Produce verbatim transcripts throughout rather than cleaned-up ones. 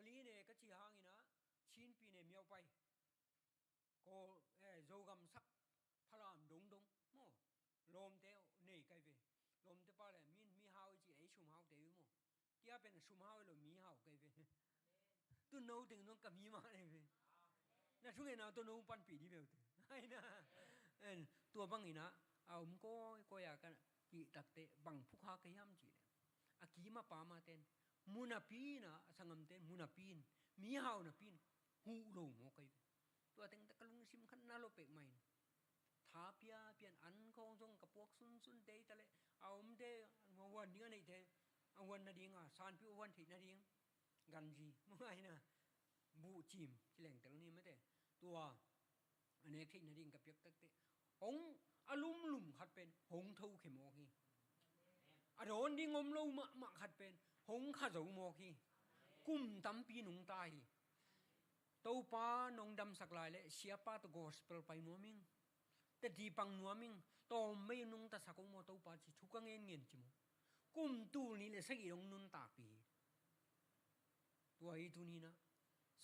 Li ne ka ci hangin ah, Chinpi ne miaupai. Ko, eh, Zogam sak Falam dongdong maw. Lawmte nei kai ve. Lawmte pa le mi, mi hau i ci le i sum hau te maw. Tia pen a sum hau lo mi hau kai ve. Tu no teng zong ka mi mah nei ve. Na thungetna tawh no panpih di beute. Ai na. En, tua bangin ah, a om kawikawi a ka cih takte bang phukha ka hiam cih le, a kim a pam a ten, munapi in ah, a sangamte munapi in, mi hau napi in huh lo maw kai ve. Tua teng ta ka lungsim khat na lo pek mah in. Tha piapian an khawng zong ka puak sunsun te i ta le, a omte, a huan ding a neihte, a huan nading a, sanpi a huan theih nading, ganzi, maw ai na, buhcim, ci leng tel ni mate. Tua, a nek theih nading ka piak takte. Hong, a lumlum khat pen, hong tho khe mawk hi. A dawn ding om lo mahmah khat pen, hong kha zo mawk hi. Kum tampi nungta hi. Topa nong damsak lai le, siapa tawh gospel pai nuam ing. Teti pang nuam ing. Tawm mei nungta sak ung maw Topa ci thu ka ngen ngen ci maw. Kum tul nih le sagih dong nuntakpi hi. Tua hi tuni in ah,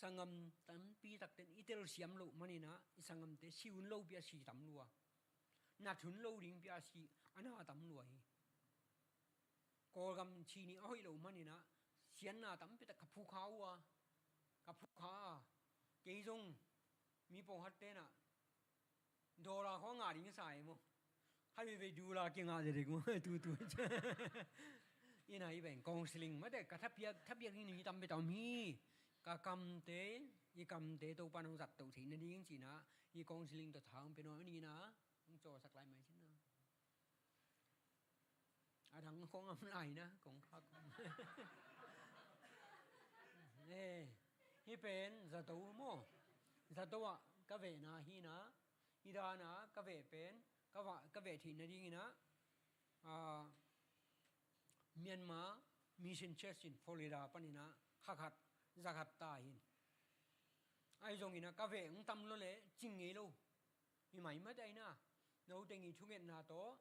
sanggam tampi takten i telsiam loh manin ah, i sanggamte si hun lopi a si tam lua. Nat hun lo dingpi a si, a na tam lua hi. Kawlgam ci nih a hoih loh manin ah, siatna tampi tak ka phukha uh a, ka phukha a. Kei zong mi pawlkhatte in ah, dollar khawng ngah ding sa e maw. Khat veivei dollar kingah zia dek maw, tutu. Ina i beng counseling mate ka thapiak, thapiak ding ni tampi tak om hi. Ka kamte, i kamte Topa nong zat toh theih nading ci in ah, i counseling tawh tha hong pia nuam ing in ah, hong cawsak lai mai cin ah. A dang kong am lai na, kong phak. Eh, hih pen zato maw. Zato ah ka vehna hi na, hih dan ah ka veh pen, ka va, ka veh theih nading in ah, ah, Myanmar Mission Church in Florida panin ah, kha khat, za khat ta hi in. Ahi zongin ah ka veh hong tam lo le, cing ngei lo. Hi mai mate ai na, no teng i thungetna tawh,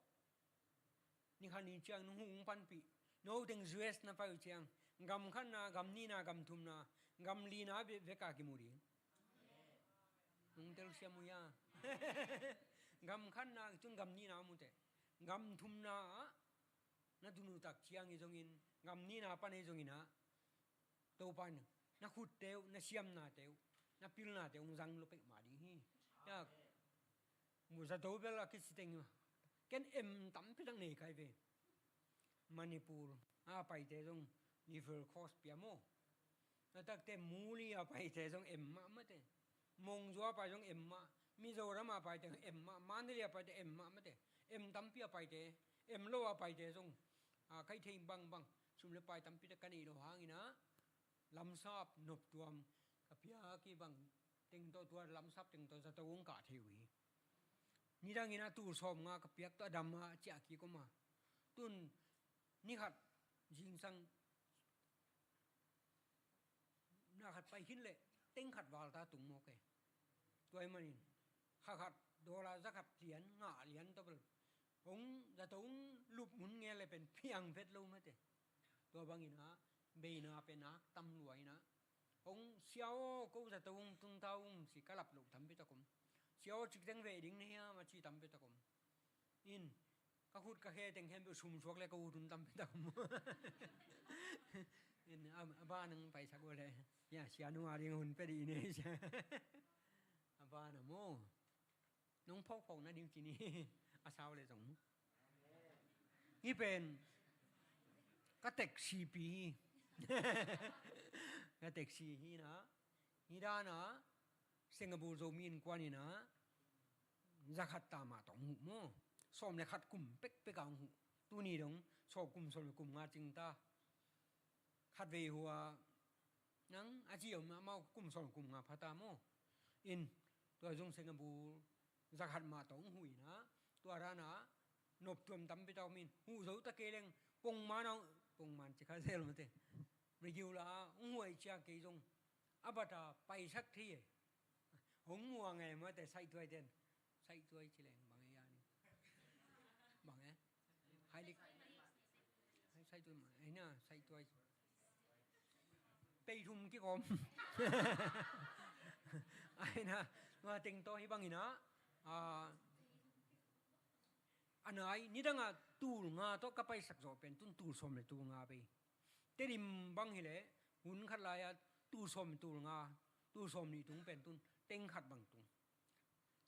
ni khat ni ciang nong huh hong panpih. No teng U S na pai uh ciang, gam khatna, gam nihna, gam thumna, gam lina ve, veka kimu ding. Nong telsiam uh hia? Gam khatna cun gam nihna mu teh. Gam thumna ah na tun uh tak ciang hi zongin, gam nihna pan hi zongin ah, Topa in na khutte uh, na siamnate uh, na pilnate uh hong zang lo peuhmah ding hi. Ya, mu zato bel a kici teng hi. Ken em tampi tak nei kai ve. Manipur a paite zong liver cause pia maw. A takte Muli a paite zong em mah mate. Mongzua a pai zong em mah. Mizoram a paite zong em mah. Mandalay a paite em mah mate. Em tampi a paite, em lo a paite zong, a, kai thei bangbang sum le pai tampi tak ka neih lo hangin ah, lamsap noptuam ka piak hi bang teng tawh, tua lamsap teng tawh zato hong kah thei uh hi. Nidangin ah tul sawmnga ka piak tawh a dam a ciah kik om a. Tun ni khat zingsang na khat pai khin leh teng khat val ta tung mawk e. Tua ahih manin kha khat dollar za khat lian, ngah lian tawh bel hong zato hong lup mun ngel le pen piang vet lo mate. Tua bangin ah beina pen nak tam lua in ah, hong sia aw, ko zato hong tung ta ung ci ka lap loh tampi tak om. Sia aw, cikteng veh ding na hiam a ci tampi tak om. In, ka khut ka khe teng khempeuh sum suak le ka ut hun tampi tak om. In, a, a ba nang paisak uh le, ya, sia nung a ding hun pia dih ni sia. A ba na maw. Nong phawkphawk nading ci ni. A sau le zong. Hih pen ka taxi pi hi. Ka taxi hi na. Hih dan a Singapore Zomi Innkuan in ah za khat ta mah tawh hong huh maw. Sawm le khat kum pekpek a hong huh. Tuni dong sawm kum, sawm le kum nga cing ta. Khatvei hua nang a ci om, amau kum sawm kum nga pha ta maw. In, tua zong Singapore za khat mah tawh hong huh in ah, tua dan a noptuam tampi tak om in, huh zo ta kei leng pongman a, pongman ci kha zel mate. Regular a hong huh ahih ciang kei zong a bat a paisak thei e. Hong muang e mate, saihtuai ten. Saihtuai ci leng bang e a ni. Bang e. Hai lik. Hai saihtuai ma. Ai na, saihtuai. Pei Thum kikom. Aina, tua teng tawh hih bangin ah, a, a nai, nidangah tul nga tawh ka paisak zawh pen tun tul sawm le tul nga bei. Tedim bang hileh hun khat lai-ah tul sawm tul nga, tul sawm nih tung pen tun teng khat bang tung.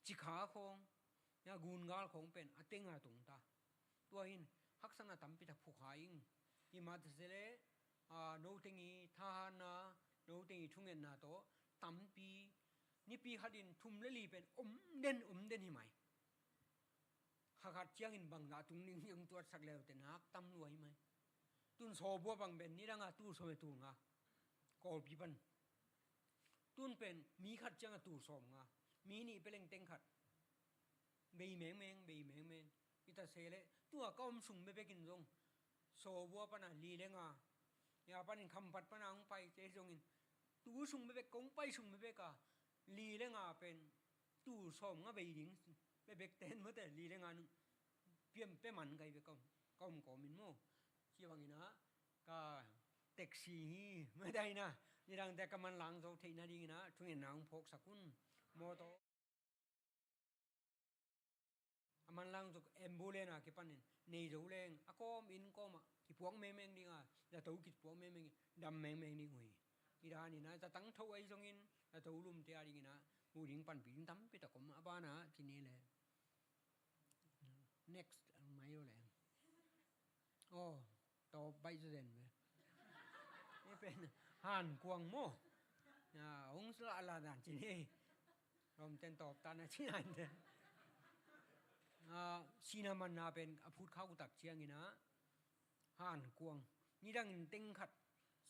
Cikha khawng, ya, gungal khawng pen a tenga tung ta. Tua hin haksatna tampi tak phukha ing. Himah ta se leh, a, no teng i thahatna, no teng i thungetna tawh tampi, nipi khatin thum le li pen om den, om den hi mai. Kha khat ciangin bangzah tung ding hong tuatsak le uh teh nak tam lua hi mai. Tun sawbua bang pen nidangah tul sawm le tul nga. Kawlpi pan. Tun pen mi khat ciangah tul sawm nga. Mi nih peleng teng khat. Bei mengmeng, bei mengmeng. Hita se leh tua ka om sung bekbekin zong sawbua pana li le nga. Ya panin Khampat pana hong pai te zongin tu sung bekbek, kong pai sung bekbek a li le nga pen tul sawm nga bei ding bekbek ten mawte, li le nga nung piam pe man kai ve ka om, ka om kawmin maw. Ci bangin ah ka taxi hi mawte, aina, nidangte ka manlang zo theih nadingin ah thungetna hong phawksak un. Mawtaw a manlang zuk ambulance a kipanin nei zo leng a kawm inn kawmah kipuak mengmeng ding a, zato kipuak mengmeng, dam mengmeng ding uh hi. Hih danin ah zatang tho ahi zongin zato lumte a dingin ah hu ding panpih ding tampi tak om a, banah ci ni le. Next mai lo le. Aw, tawp baih zaw zen ve. Hih pen hankuang maw? A, hong lahlah dan ci ni. Lawmten tawp tan a ci nante. A, sihna manna pen a phut khak uh tak ciangin ah hankuang. Nidangin teng khat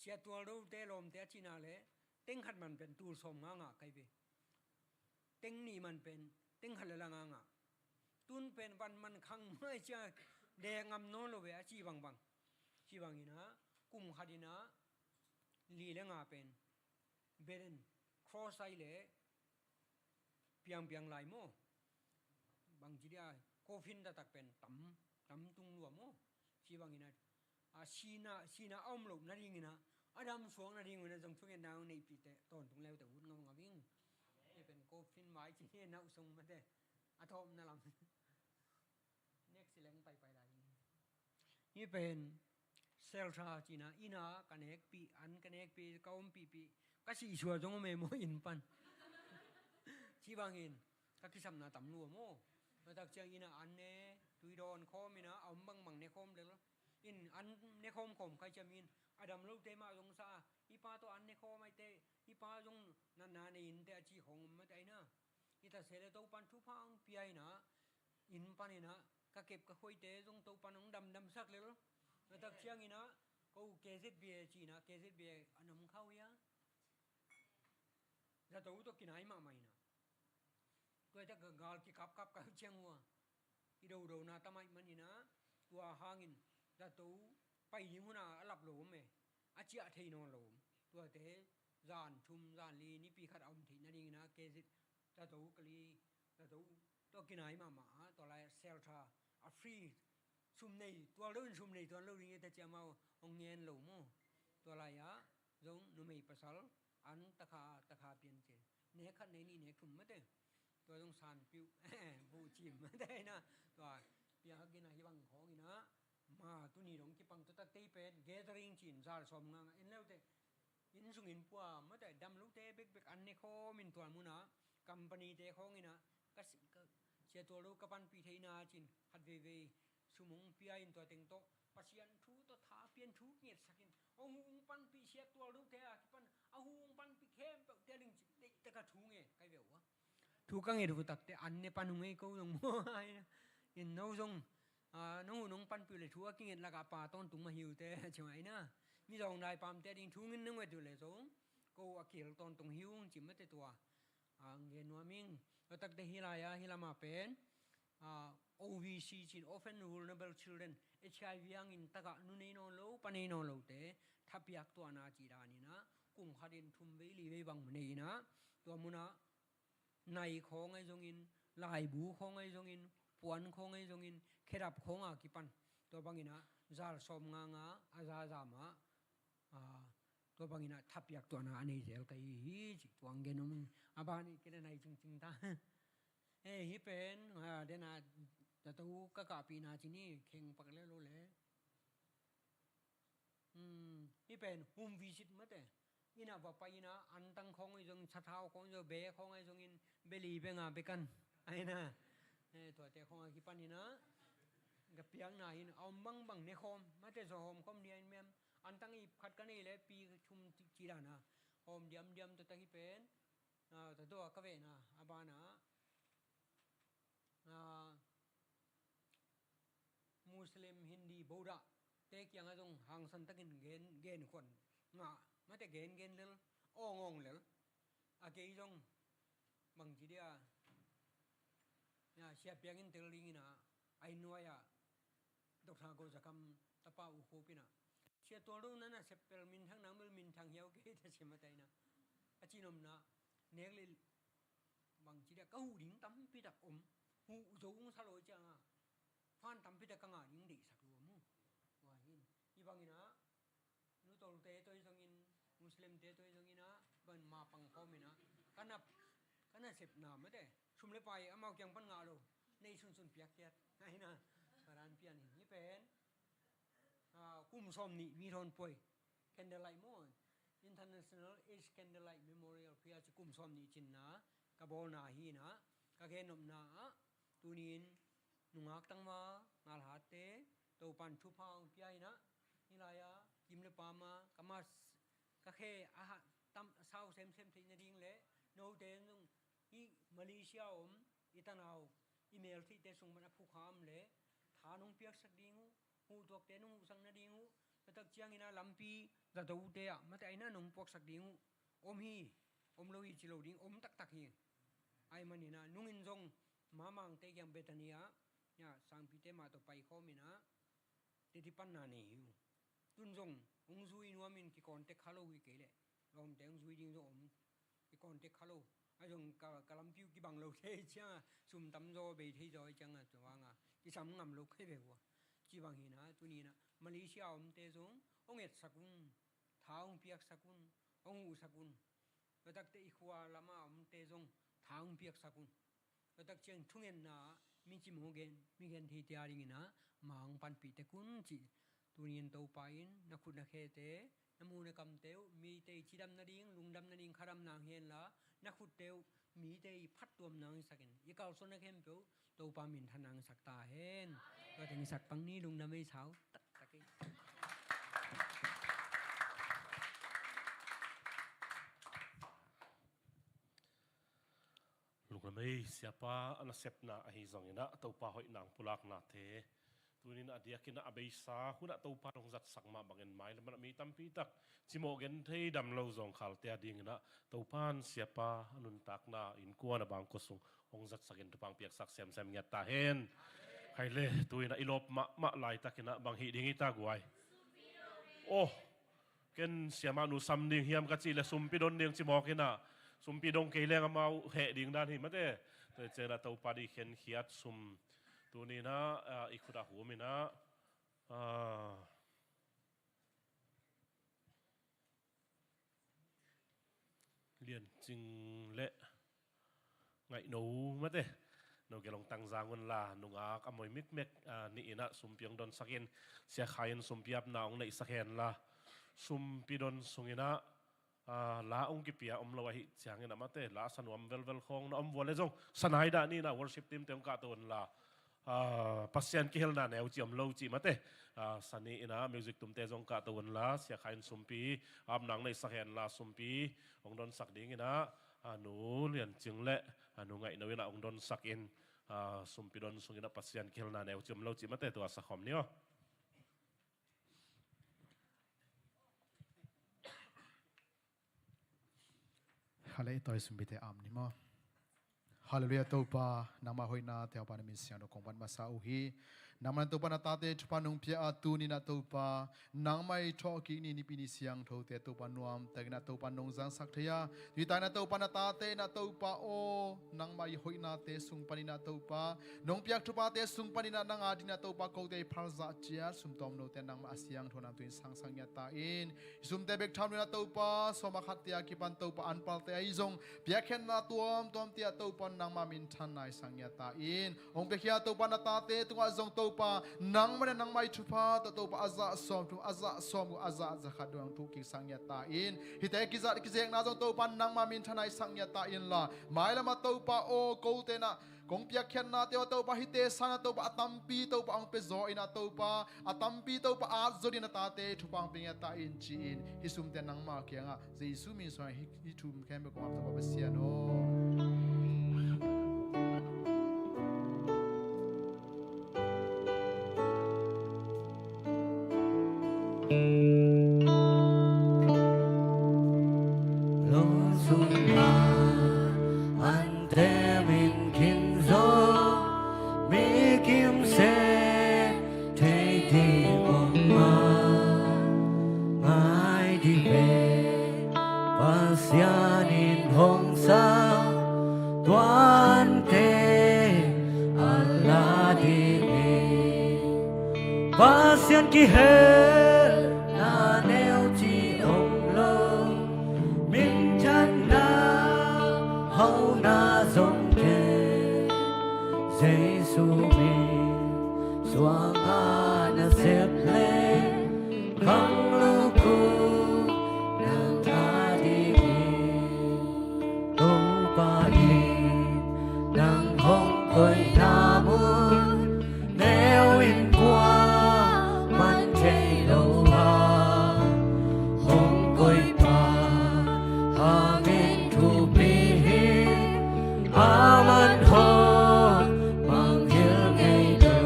siattual dote lawmte a cihna le teng khat man pen tul sawm nga ngah kai ve. Teng nih man pen teng khat le la nga ngah. Tun pen van man khang mai cia dek ngam nawn lo ve a ci bangbang. Ci bangin ah kum khatin ah li le nga pen beden cross ai le piangpiang lai maw? Bangci dia coffin taktak pen tam, tam tung lua maw? Ci bangin ah, a, sihna, sihna a om loh nadingin ah a dam suak nadingin ah zong thungetna hong neihpih teh tawntung leute ut ngam ngam ing. Hih pen coffin mai ci ni, nauh sung mate a thawpna lam. Next leng paipai lai. Hih pen shelter cihna, inn ah ka nekpih, an ka nekpih, ka ompihpih, ka sihsuah zong om e maw inn pan. Ci bangin ka kisapna tam lua maw? Tua tak ciang inn ah an ne, tui dawn khawm in ah a om bangbang ne khawm lel. In an ne khawm khawm kai ciamin a dam lote mah zong sa a, hih pa tawh an ne khawm ai teh, hih pa zong natna nei in teh a ci khawng om mate aina. Hita se le Topan thupha hong pia in ah, inn panin ah ka kep ka khoite zong Topan hong damdamsak lel. Tua tak ciangin ah ko KZBA ci in ah, KZBA a nam khau hia. Zato tawh kinai mahmah in ah. Tua tak gal kikapkap ka ciang uh a kidodona tam ahih manin ah, tua hangin zato pai ding hun a a lap lo om e, a ciah thei nawn lo om. Tuate zan thum, zan li, nipi khat a om theih nadingin ah KZ zato kali, zato tawh kinai mahmah a, tua lai shelter a free, sum nei tual lo in sum nei tual lo ding e, ta ciam a hong ngen lo maw? Tua lai ah zong numei pasal an takha, takha pian ci. Nek khat, nek nih, nek thum mate. Tua zong sanpiuh buhcim mate aina. Tua piak in ah hih bang khawng in ah, ma tuni dong kipang tua tak tei pen gathering ci in zal sawm nga nga en leute. Inn sungin pua mate, dam lote bekbek an ne khawm in tua mun ah company te khawng in ah ka si-, ka siattual do ka panpih theihna ci in khat veivei sum hong pia in tua teng tawh Pasian thu tawh tha pian thu ngetsak in, hong hu hong panpih siattual dote a kipan a hu hong panpih khempeuhte a ding ci deihtak a thu nge kai ve uh a. Thu ka nget uh takte an ne pan uh ngei ko zong maw aina. In no zong, a, nong hu nong panpih uh le thu a kinget lakah pa tawntung mah hi uh teh ci uh aina. Mizawng daipamte a ding thu ngen nong nget uh le zong ko a kihel tawntung hi ung ci mate tua. A, ngen nuam ing. Tua takte hih lai-ah, hih lamah pen, a, OVC ci in Orphan Vulnerable Children, HIV hangin tagah nu nei nawn lo, pa nei nawn lote thapiak tuahna cih danin ah kum khatin thum vei li vei bang nei in ah, tua munah nai khawng ahi zongin, laibu khawng ahi zongin, puan khawng ahi zongin, khedap khawng a kipan tua bangin ah zal sawm nga nga a za za mah, a, Tua bangin ah thapiak tuahna a nei zel ka hi hi cih tuang gen om. A ban i kei le nai cingcing ta. Hei, hih pen, ha, den a, zato ka kahpihna ci ni, kheng pak le lo le. Hmm, hih pen home visit mate. Inn ah va pai in ah, antang khawng ahi zongin, sathau khawng ahi zongin, be khawng ahi zongin, be li be nga be kan. Ahi na. Eh, tuate khawng a kipan in ah, ka piakna in, a om bangbang ne khawm, mate zaw hawm khawm dia in miam. Antang ip khat ka nei le, pi thum ci, ci dan a. Hawm diamdiam tua tak hih pen. Ah, tua tua ka vena, a bana. Ah, Muslim, Hindi, Buddha te kiangah zong hangsan takin gen, gen khuan ngah, mate gen, gen lel, awng, awng lel. A kei zong bangci dia, ya, sia piangin tel dingin ah, ai nuai ah, Doctor Go Zakam tapa U Khop in ah, sia tual do na na sep pel minthang nang bel minthang hiau kei ta sia mate in ah. A cinomna, nek le bangci dia ka huh ding tampi tak om. Huh zo ung sa lo ciang a, fan tampi tak ka ngah ding deihsak lua mu. Tua hin. Hih bangin ah, Nu Tol te tua hi zongin, Muslim te tua hi zongin ah, ban ma pang khawm in ah, ka na, ka na sepna mate. Sum le pai amau kiang pan ngah lo. Nei sunsun piak kiat. Ahi na, ka dan pian hi. Hih pen, ah, kum sawm nih mi thawn puai. Candlelight maw. International AIDS Candlelight Memorial Prayer ci kum sawm nih cinna, ka bawlna hi in ah, ka gen nopna ah, tuni in, nungak tangma, ngalhate, Topan thupha hong pia in ah, hih lai-a, kim le pam a, ka mas, ka khe, a ha, tam, sau semsem theih nading le, note zong, hih Malaysia om, i tanau, i meltheihte sung pan a phukha om le, tha nong piaksak ding uh, huhtuakte nong huhsak nading uh, tua tak ciangin ah lampi, zatote ah, mate ai na nong puaksak ding uh, om hi, om lo hi ci lo ding, om taktak hi. Ai manin ah, nungin zong, Mamangte kiang Bethany ah, ya, sangpite mah tawh pai khawm in ah, teti panna nei hi uh. Tun zong, hong zui nuamin kicontact kha lo hi kei leh. Lawmte hong zui ding zong om, kicontact kha lo. A zong ka, ka lampi uh kibang lo thei ciang a, sum tam zaw, bei thei zaw ciang a, tua vang a, kisam ngam lo kei ve uh a. Ci bang hi in ah, tuni in ah, Malaysia omte zong, hong etsak un, tha hong piaksak un, hong huhsak un. Tua takte i khua lam a omte zong, tha hong piaksak un. Tua tak ciang thungetna ah mi cimawh gen, mi gen theite a dingin ah ma hong panpih tek un cih. Tuni in Topa in na khut na khete, na mu na kamte uh, mite i cidam nading, lungdam nading kha dam nang hen la, na khutte uh, mite i phattuam nang hi sakin, i kalsuan na khempeuh uh, Topa minthan nang hi sak ta hen. Tua teng hi sak pang ni, lungdam ei sau taktak ei. Lungdam ei, siapa a nasepna ahi zongin ah, Topa hoihna hong pulaknate. Tunin a diakin ah a beisa hunah Topa hong zatsak mah bangin mai le manah mi tampi tak cimawh gen thei dam lo zawngkhalte a dingin ah, Topa in siapa a nuntakna innkuan a bangkua sung hong zatsakin thupha hong piaksak semsem ngiat ta hen. Khai le, tu in ah i lawp mahmah laitakin ah bang hih ding hi ta guai. Aw, ken siamah nu sam ding hiam ka cih leh sumpi don ding ci mawk in ah, sumpi dong kei leng amau heh ding dan hi mate. Tua ciangin ah Topa deih khenkhiat sum tuni in ah, ah, i khut ah hum in ah, ah, Lian Cing le Ngaih No mate, no gelh hong tangzang un la, nungak a moi mikmek, ah, nih in ah sumpi hong donsak in, Sia Khai in sumpi apna hong neihsak hen la, sumpi don sung in ah, ah, la hong kipia om lo ahih ciangin ah mate, la sa nuam velvel khawng na om vua le zong, sa nai dah ni in ah worship team te hong kahto un la, ah, Pasian kihelna neu ci om lo cih mate. Ah, sa nih in ah music tumte zong kahto un la, Sia Khai in sumpi apna hong neihsak hen la, sumpi hong donsak dingin ah, ah, Nu Lian Cing le, ah, Nu Ngaih No in ah hong donsak in, ah, sumpi don sung in ah Pasian kihelna neu ci om lo cih mate, tua sa khawm ni aw. Hale, i tawi sumpite ap ni maw. Halleluiah, Topa, nangmah hoihna te Topa na min siangtho kong phat masa uh hi. Nangmah na Topa na tate thupha nong pia a, tuni na Topa nangmah i thawhkik ni, nipi ni siangthote Topa nuamtakin na Topa nong zangsak thei a, tuni takin na Topa na tate na Topa aw, nangmah i hoihnate sung panin na Topa nong piak thuphate sung panin na nang adingin na Topa kote i phalzah ciat sumtawm note nangmah a siangtho nam tuin sangsak ngiat ta in. Sumte bek tham lo na Topa, sawm a khat te a kipan Topa an palte ahi zong piakkhiatna tuamtuam te a Topa nangmah minthanna i sang ngiat ta in. Hong piakhia Topa na tate tungah zong Topa nangmah na nangmah i thupha tawh Topa a zah sawm thum, a zah sawm guk, a zah za khat dong thuk kik sang ngiat ta in. Hihte kizat kizekna zong Topa nangmah minthanna i sang ngiat ta inla, mailam a Topa aw, kote na kong piakkhiatnate aw Topa, hihte sangin a Topa a tampi Topa hong pia zaw in a Topa, a tampi Topa at zaw dingin a tate thupha hong pia ngiat ta in ci-in hih sumte nangmah kiangah Jesu min suangin hih, hih thu khempeuh kong ap Topa Pasian aw. Lungsim ah an temin khin zaw mi kimse thei ding om mah ngai ding ve. Pasian in hong sa tuante a la ding hi. Pasian kihelna neu ci om lo, minthanna hauhna zong kei, Jesu min suangah na sep leh kham lukhu nang a ding hi. Topa in nang hong koihna mun neu in kuamah man thei lo a, hong koihpa hangin thupi hi. Aman hong mangngilh ngei lo.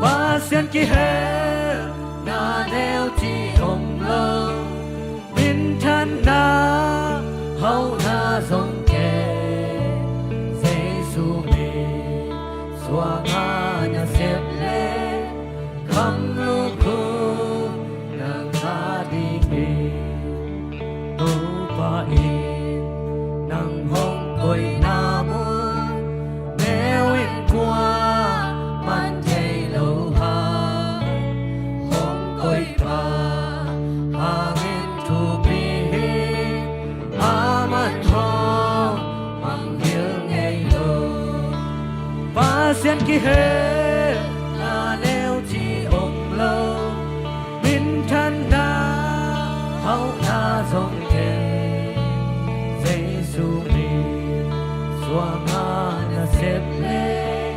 Pasian kihelna neu ci om lo, minthanna hauhna zong kei, Jesu min suangah na sep leh kham lukhu nang a ding hi. Topa in nang hong koihna mun neu in kuamah man thei lo a, hong koihpa hangin thupi hi. Aman hong mangngilh ngei lo. Pasian kihelna neu ci om lo, minthanna hauhna zong kei, Jesu min suangah na sep leh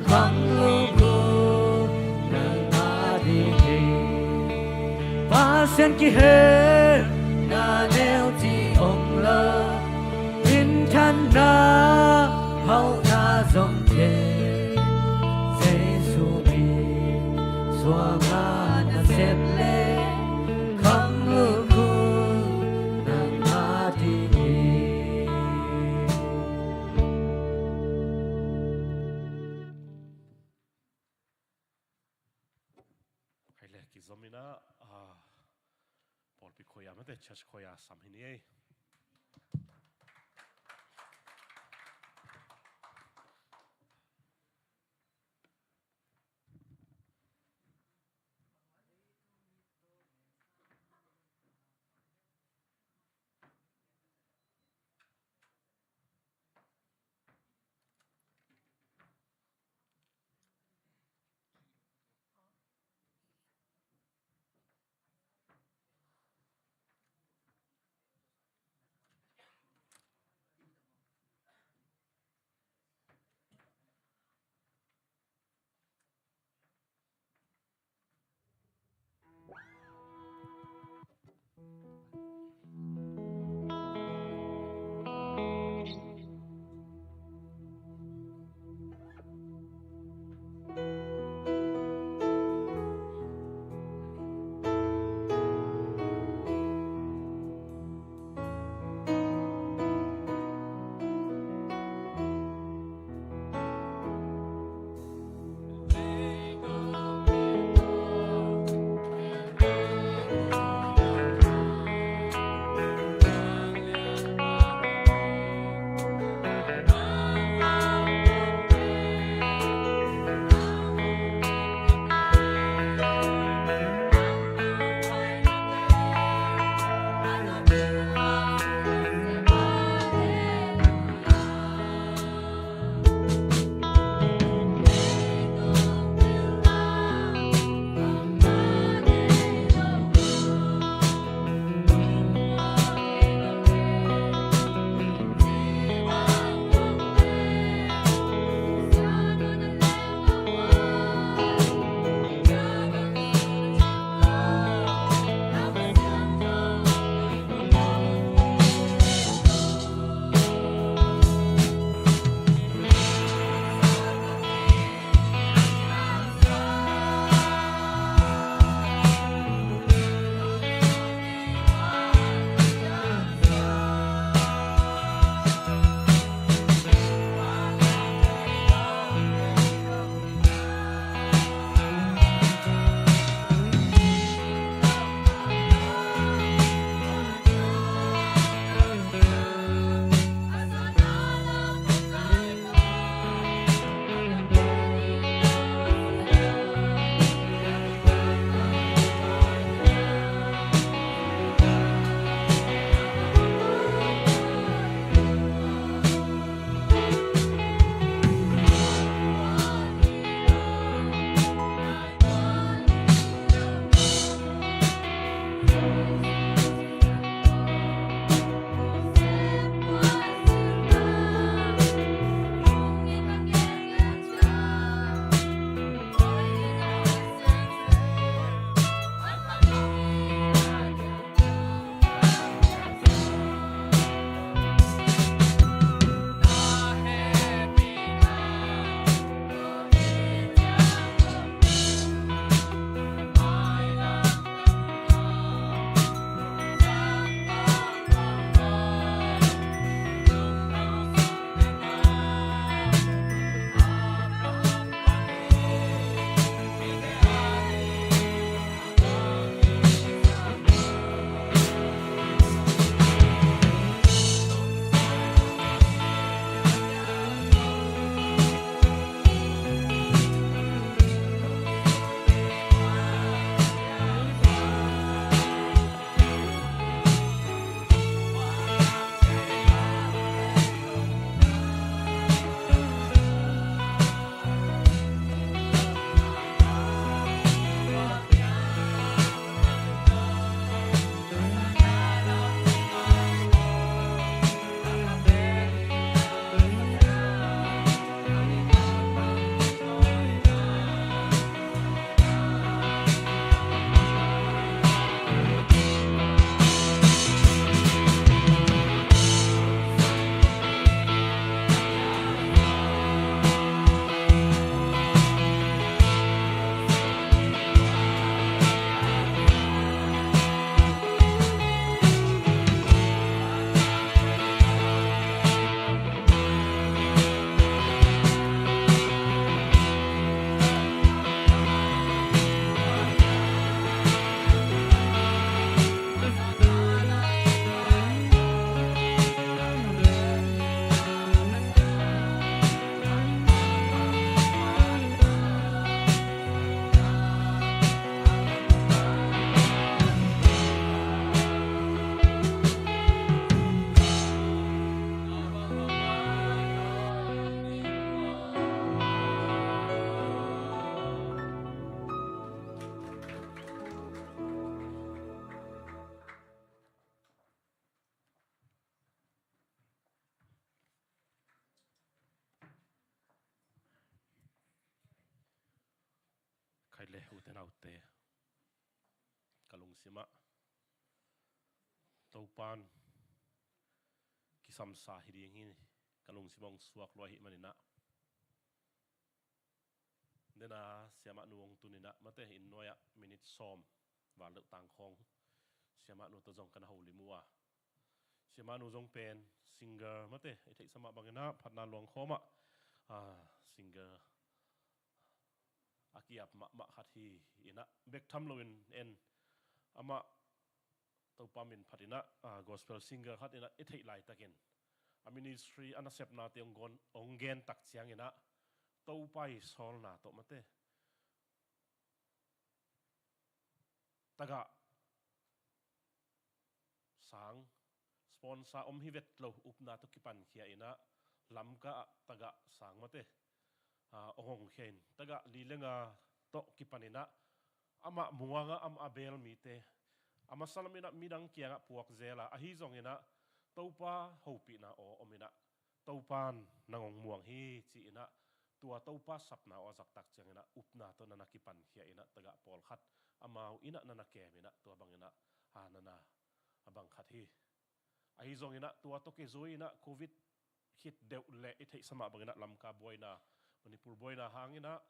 kham lukhu nang a ding hi. Pasian kihelna neu ci om lo, minthanna hauhna zong kei, Jesu min suangah na sep leh kham lukhu nang a ding hi. Khai le kizom ina, ah, pawlpi khuai a mate church khuai a sam hi ni ei. Te naute, ka lungsimah Topan kisamsa hi ding hi, ka lungsimah hong suak lua hi maninah. Dena siamah nu hong tuninah mate, inn nuai-ah minit sawm val deuh tangkhawng siamah nu tawh zong ka na holim uh a, siamah nu zong pen singer mate, i theihsa mah banginah phatna luangkhawmah, ah, singer a ki-ap mahmah khat hi inah, bek tham loin en amah Topa min phatinah, ah, gospel singer khat inah i theih laitakin a ministry a nasepnate hong gon, hong gen tak cianginah Topa i sawlna tawh mate, tagah sang, sponsor om hi vet lo, upna tawh kipankhia inah Lamka ah tagah sang mate, ah, hong hongkhia in, tagah li le nga tawh kipaninah amah muanga amah a beel mite, a masa laminah midang kiangah puak zel a, ahi zonginah Topa hopihna aw om inah Topan nang hong muang hi ci-inah, tua Topa sapna aw a zak tak cianginah upna tawh na na kipankhia inah tagah pawlkhat amau innah na na kem inah tua banginah, ha, na na a bang khat hi. Ahi zonginah tua tawh kizui inah covid khit deuh leh i theihsa mah banginah Lamka buaina, Manipur buaina hanginah,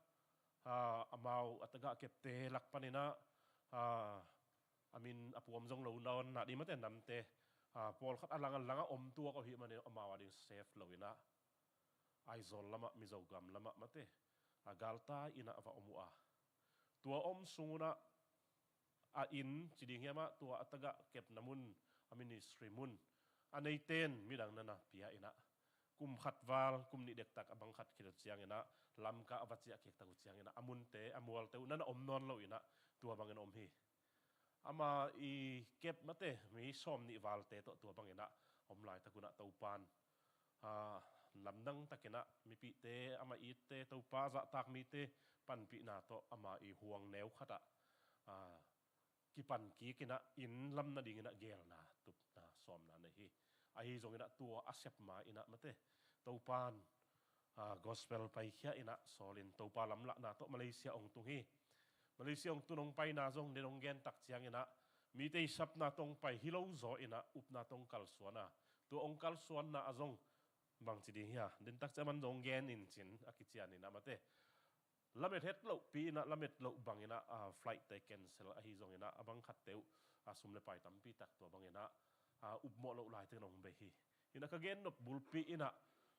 ha, amau a tagah kepte lak paninah, ha, a min a puam zong lo nawn na dih mate namte, ha, pawlkhat a lang a lang a om tuak aw hi manin amau a ding safe lo inah Aizawl lamah, Mizogam lamah mate, a galtai inah a va om uh a, tua om sungunah a inn ci ding hiamah, tua a tagah kepna mun, a ministry mun a neiten midang na na pia inah kum khat val, kum nih dektak a bang khat khit uh cianginah Lamka a va ciah kiktak uh cianginah a munte, a mualte uh na na om nawn lo inah tua bangin om hi. Ama i kep mate mi sawm nih valte tawh tua banginah om laitak unah Topan, ah, lamdang takinah mipihte, ama itte, Topa zahtak mite panpihna tawh ama i huang neu khatah, ah, kipan kikinah inn lam nadinginah gelna, tupna, sawmna nei hi. Ahi zonginah tua a sep ma inah mate Topan, ah, gospel paikhia inah sawlin Topa lamlahna tawh Malaysia hong tung hi. Malaysia hong tun hong paina zong den hong gen tak cianginah mite i sapna tawh hong pai hi lo zaw inah upna tawh hong kalsuan a, tua hong kalsuanna a zong bangci ding hia, den tak ciah man zong hong gen in cin a kician inah mate lamet het lohpi inah, lamet loh banginah, ah, flight te cancel ahi zonginah a bang khatte uh, ah, sum le pai tampi tak tua banginah, ah, upmawh loh laite nong bei hi. Inah ka gen nop bulpi inah,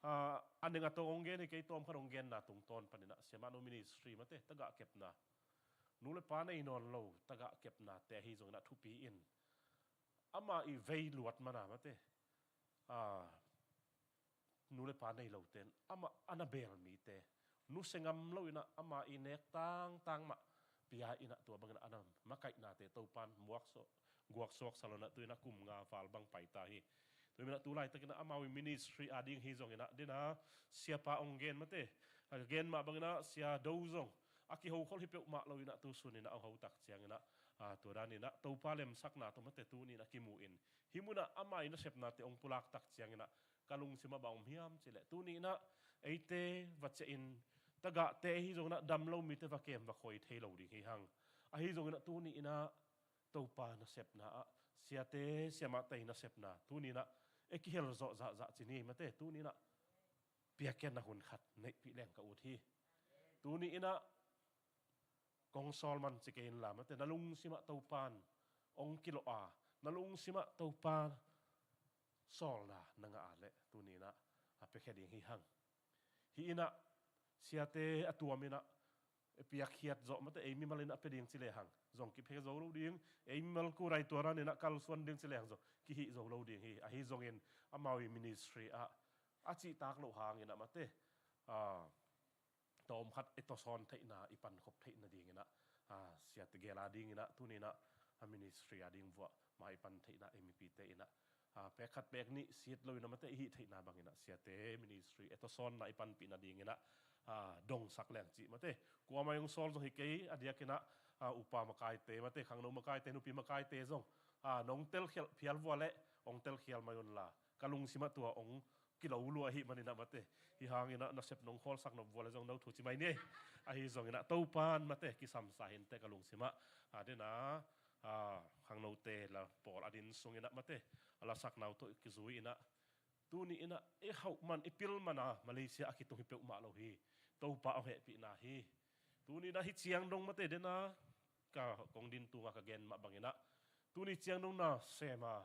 ah, a neng a tawng hong gen hi kei, tawm khat hong genna tungtawn paninah siamah nu ministry mate tagah kepna, nu le pa nei nawn lo tagah kepnate ahi zonginah thupi in ama i vei luat mana mate, ah, nu le pa nei lote in amah a na beel mite nusia ngam lo inah ama i nek tangtang mah pia inah tua bangin a na makaihnate Topan muak so, guak suak sa lo inah tu inah kum nga val bang paita hi. Tu inah tu laitakinah amau i ministry a ding hi zonginah dena siapa hong gen mate, a gen mah banginah sia do zong a kihokhol hi peuhmah lo inah tu suninah hong ho tak cianginah, ah, tua daninah Topa lemsakna tawh mate tuni inah kimu in hih munah ama i nasepnate hong pulak tak cianginah ka lungsimah bang om hiam cileh tuni inah eite va ciahin tagahte ahi zonginah dam lo mite va kem va khoi thei lo ding hi hang. Ahi zonginah tuni inah Topa nasepna ah siate siamahte i nasepna tuni inah e kihel zawh zahzah ci ni mate, tuni inah piakiatna hun khat neihpih leng ka ut hi. Tuni inah kong sawl man ci kei inla mate, na lungsimah Topan hong kilawh a, na lungsimah Topa sawlna na ngah a leh tuni inah a piakhia ding hi hang. Hih inah siate a tuam inah e piakkhiat zawh mate, ei mimal inah pia ding ci lehang zong kiphia zo lo ding, ei mimal kurai tua daninah kalsuan ding ci lehang zong kihih zo lo ding hi. Ahi zongin amau i ministry ah a cihtak loh hanginah mate, ah, tawm khat e tawsawn theihna, i pankhop theihna dinginah, ah, siate gel a dinginah tuninah a ministry a ding vuah ma i pan theihna, ei mipite inah, ah, pek khat pek nih sit lo inah mate i hih theihna banginah siate ministry e tawsawnna i panpihna dinginah, ah, dongsak leng cih mate. Kuamah hong sawl zong hi kei a diakinah, ah, upa makaite mate, khangno makaite, nupi makaite zong, ah, nong telkhialh phial vua leh hong telkhial mai unla ka lungsimah tua hong kilo lua ahih manin ah mate. Hi hangin ah nasep nong khawlsak nop vua le zong no thu ci mai ni. Ahi zongin ah Topan mate kisamsa hinteh ka lungsim ah. A, den a, a, khangnote la pawl a din sungin ah mate, a lasakna uh tawh kizui in ah, tuni in ah i hauh man, i pil man a Malaysia a kitung hi peuhmah lo hi. Topa hong hehpihna hi. Tuni in ah hih ciang dong mate, den a ka kong din tunga ka gen mah bangin ah, tuni ciang dong na sem a,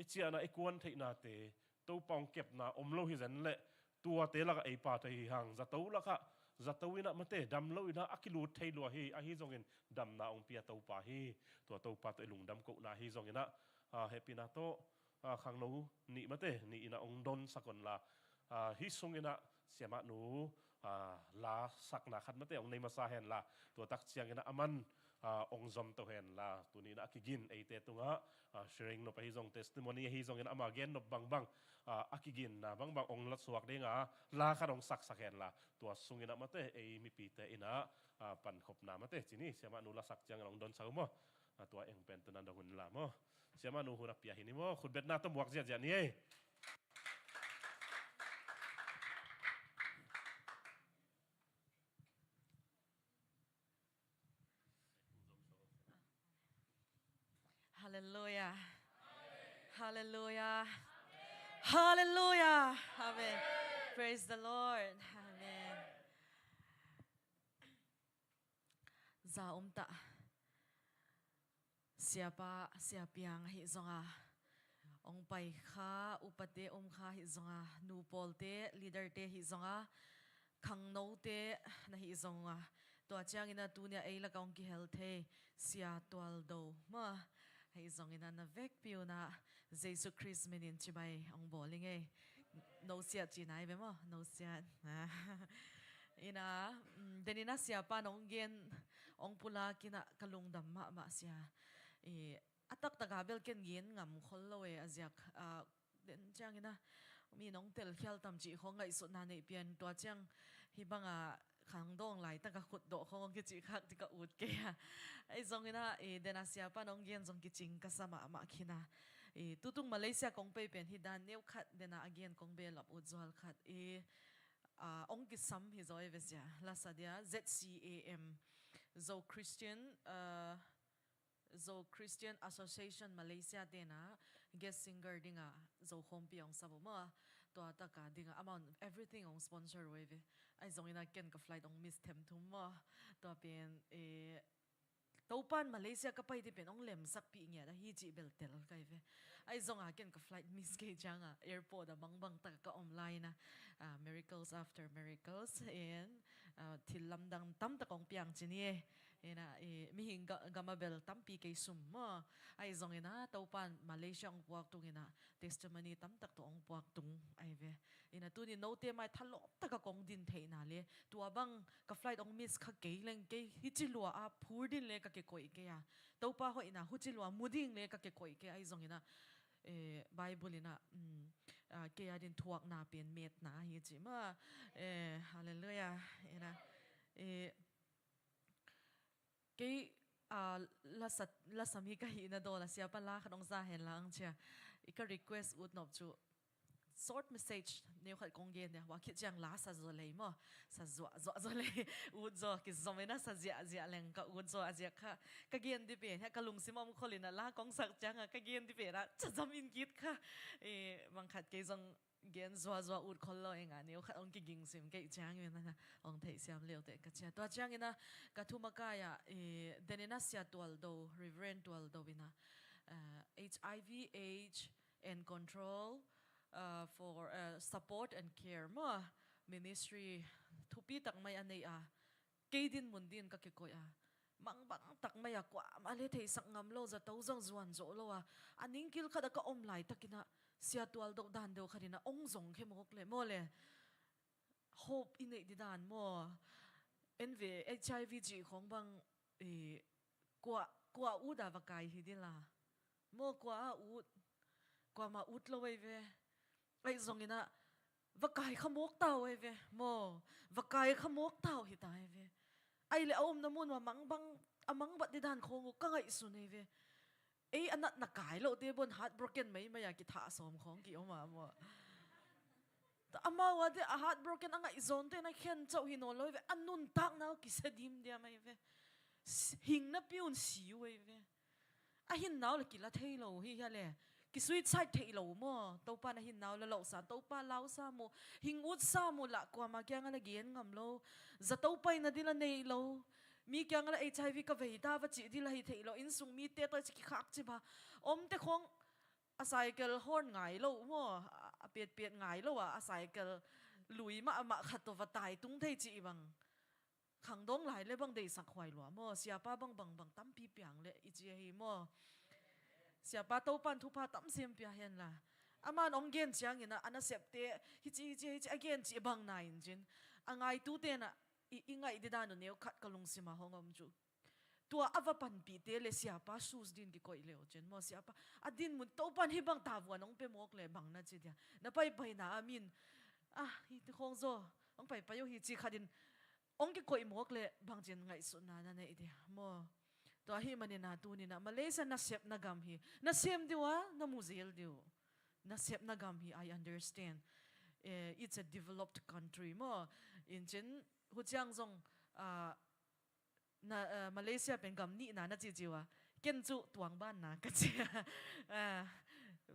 i ciahna, i kuan theihnate Topa hong kepna om lo hi zen leh, tuate lakah ei pa thei hi hang, zato lakah, zato in ah mate, dam lo in ah a kilut thei lua hi. Ahi zongin damna hong pia Topa hi. Tua Topa tawh i lungdam kohna hi zongin ah, a, hehpihna tawh, a, khangno nih mate, nih in ah hong donsak un la, a, hih sungin ah siamahnu, a, lasakna khat mate hong nei masa hen la, tua tak ciangin ah aman, a, hong zom to hen la, tuni in ah a kigin eite tungah, a, sharing nop ahi zong, testimony ahi zongin ama gen nop bangbang, a, a kiginna bangbang hong latsuak ding a, la khat hong saksak hen la, tua sungin ah mate ei mipite in ah, a, pankhopna mate ci ni, siamahnu lasak ciangin hong donsak uh maw. A, tua eng pen tu na dong un la maw. Siamahnu hun a pia hi ni maw. Khutbetna tawh muak ziahziah ni ei. Halleluia. Halleluia. Halleluia. Amen. Praise the Lord. Amen. Za om ta. Siapa, siapiang ahi zonga, hong pai kha, upate om kha ahi zonga, nu pawlte, leaderte ahi zonga, khangnote na hi zonga, tua ciangin a tunia ei laka hong kihel thei Sia Tual Do maw, ahi zongin a na vekpi un a Jesu Khrist minin cibai hong bawl ing ei. No siat ci nai ve maw, no siat. Ina, mm, denin a siapa nong gen, hong pulak in a ka lungdam mahmah sia. I, a taktak a bel ken gen ngam khol lo e a ziak. A, den ciangin a, mi nong telkhial tam cih khong ngaihsutna neih pian tua ciang hih banga khangdawng laitaka khutdawh khong hong kicih khak ti ka ut kei a. Ahi zongin a, i, den a siapa nong gen zong kicing ka sa mahmah khin a. I, tutung Malaysia kong pei pen hih dan neu khat den a a gen kong belap ut zual khat. I, a, hong kisam hi zaw e ve sia. Lasa dia Z C A M. Zo Christian, a, Zo Christian Association Malaysia tena guest singer dinga Zo khawmpi hong sap uh maw. Tua taka dinga amount everything hong sponsor uh e ve. Ahi zongin a ken ka flight hong miss them thum maw. Tua pen, e, Topan Malaysia ka pai ding pen hong lemsakpih ngiat ahi cih bel tel ka hi ve. Ahi zonga ken ka flight miss kei cianga airport a mangbang taka ka om lai-in a, ah, miracles after miracles in, ah, thil lamdang tamtak hong piang ci ni e. Ina, i, mihing ga-, gama bel tampi kei sum maw. Ahi zongin a Topan Malaysia hong puak tungin a testimony tamtak tawh hong puak tung ahi ve. Ina tuni note mai thalawp taka kong din theihna le tua bang ka flight hong miss kha kei leng kei hici lua a phur din le ka kikoih kei a. Topa hoihna huci lua mu ding le ka kikoih kei ahi zongin a, eh, Bible in a, mm, ah, kei a din thuakna pen metna hi ci maw. Eh, halleluia. Ina, eh, kei, ah, lasa, lasa mi ka hihna dawl a siapa la khat hong za hen la ang cia. I ka request ut nop cu short message neu khat kong gen dia. Hua khit ciang la sa zaw lei maw. Sa zuah, zuah zaw lei. Ut zaw kizom in a sa ziah, ziah leng ka ut zaw a ziah kha. Ka gen di pen, hia ka lungsim a om khol in a la kong sak ciang a ka gen di pen a ca zam in kit kha. Eh, bang khat kei zong gen zuazua ut khol lo e nga neu khat hong kiging sim kei ciang in a hong theih siam leu te ka cia. Tua ciang in a ka thumakai a, eh, den in a Sia Tual Do, Reverend Tual Do in a, eh, H I V AIDS and control, uh, for, uh, support and care maw, ministry thupi tak mai a nei a, kei din mun din ka kikoih a, mangbang tak mai a kuamah le theisak ngam lo, zato zong zuan zawh lo a, a ningkil khat a ka om laitakin a Sia Tual Do dan deuh khat in a hong zong khe mawk le maw le, hope i neih di dan maw. En ve, H I V cih khong bang, eh, kua, kua ut a va kai hi di la. Maw, kua a ut, kuamah ut lo ei ve. Ahi zongin a va kai kha mawk tau ei ve. Maw, va kai kha mawk tau hi ta ei ve. Ahi le a omna mun uh a mangbang, a mangbat di dan khong uh ka ngaihsun ei ve. Ei a natna kai lote bon heartbroken meimei a kithah sawm khong ki om a maw. Amau a dia a heartbroken a ngaihzawnte na khen cauh hi nawn lo hi ve. A nuntakna uh kisia dimdiam ahi ve. Hing napi un si uh ahi ve. A hinnau le kila thei lo hi hia le. Kisuicide theih lo maw? Topa na hinnau la lohsa, Topa lausa mu, hing utsa mu lah kuama kiangah la gen ngam lo. Za Topa ina dila nei lo. Mi kiangah la HIV ka vei ta va cih dila hi theih lo. Innsung mite tawh ci kikhak ci ba. Omte khong a cycle horn ngai lo maw? A petpet ngai lo a, a cycle lui mahmah khat tawh va tai tung thei cih bang. Khangdong lai le bang deihsak huai lua maw? Siapa bang bang bang tampi piang le i ci ahi maw? Siapa Topan thupha tamsiam pia hen la. Aman ong gen ciangin a, a nasepte hici hici hici a gen cih bang na in cin. A ngaitute na i, i ngaih didan uh neu khat ka lungsima hong om cu. Tua a va panpihte le siapa sus din kikoih leu cin maw? Siapa a din mun Topan hi bang tavuan ong pe mawk le bang na ci dia. Na paipaina a min ah, hi ti khong zaw ong paipai uh hi ci khat in ong kikoih mawk le bangcin ngaihsutna na neih dia maw? Tua hi manina tunina Malaysia nasepna gam hi. Na sem diu a, na muzel diu. Nasepna gam hi, I understand. Eh, it's a developed country maw? Incin huciang zong ah, na, ah, Malaysia pen gam nihna na cici uh a, ken cu tuangbanna ka ci a. Ah,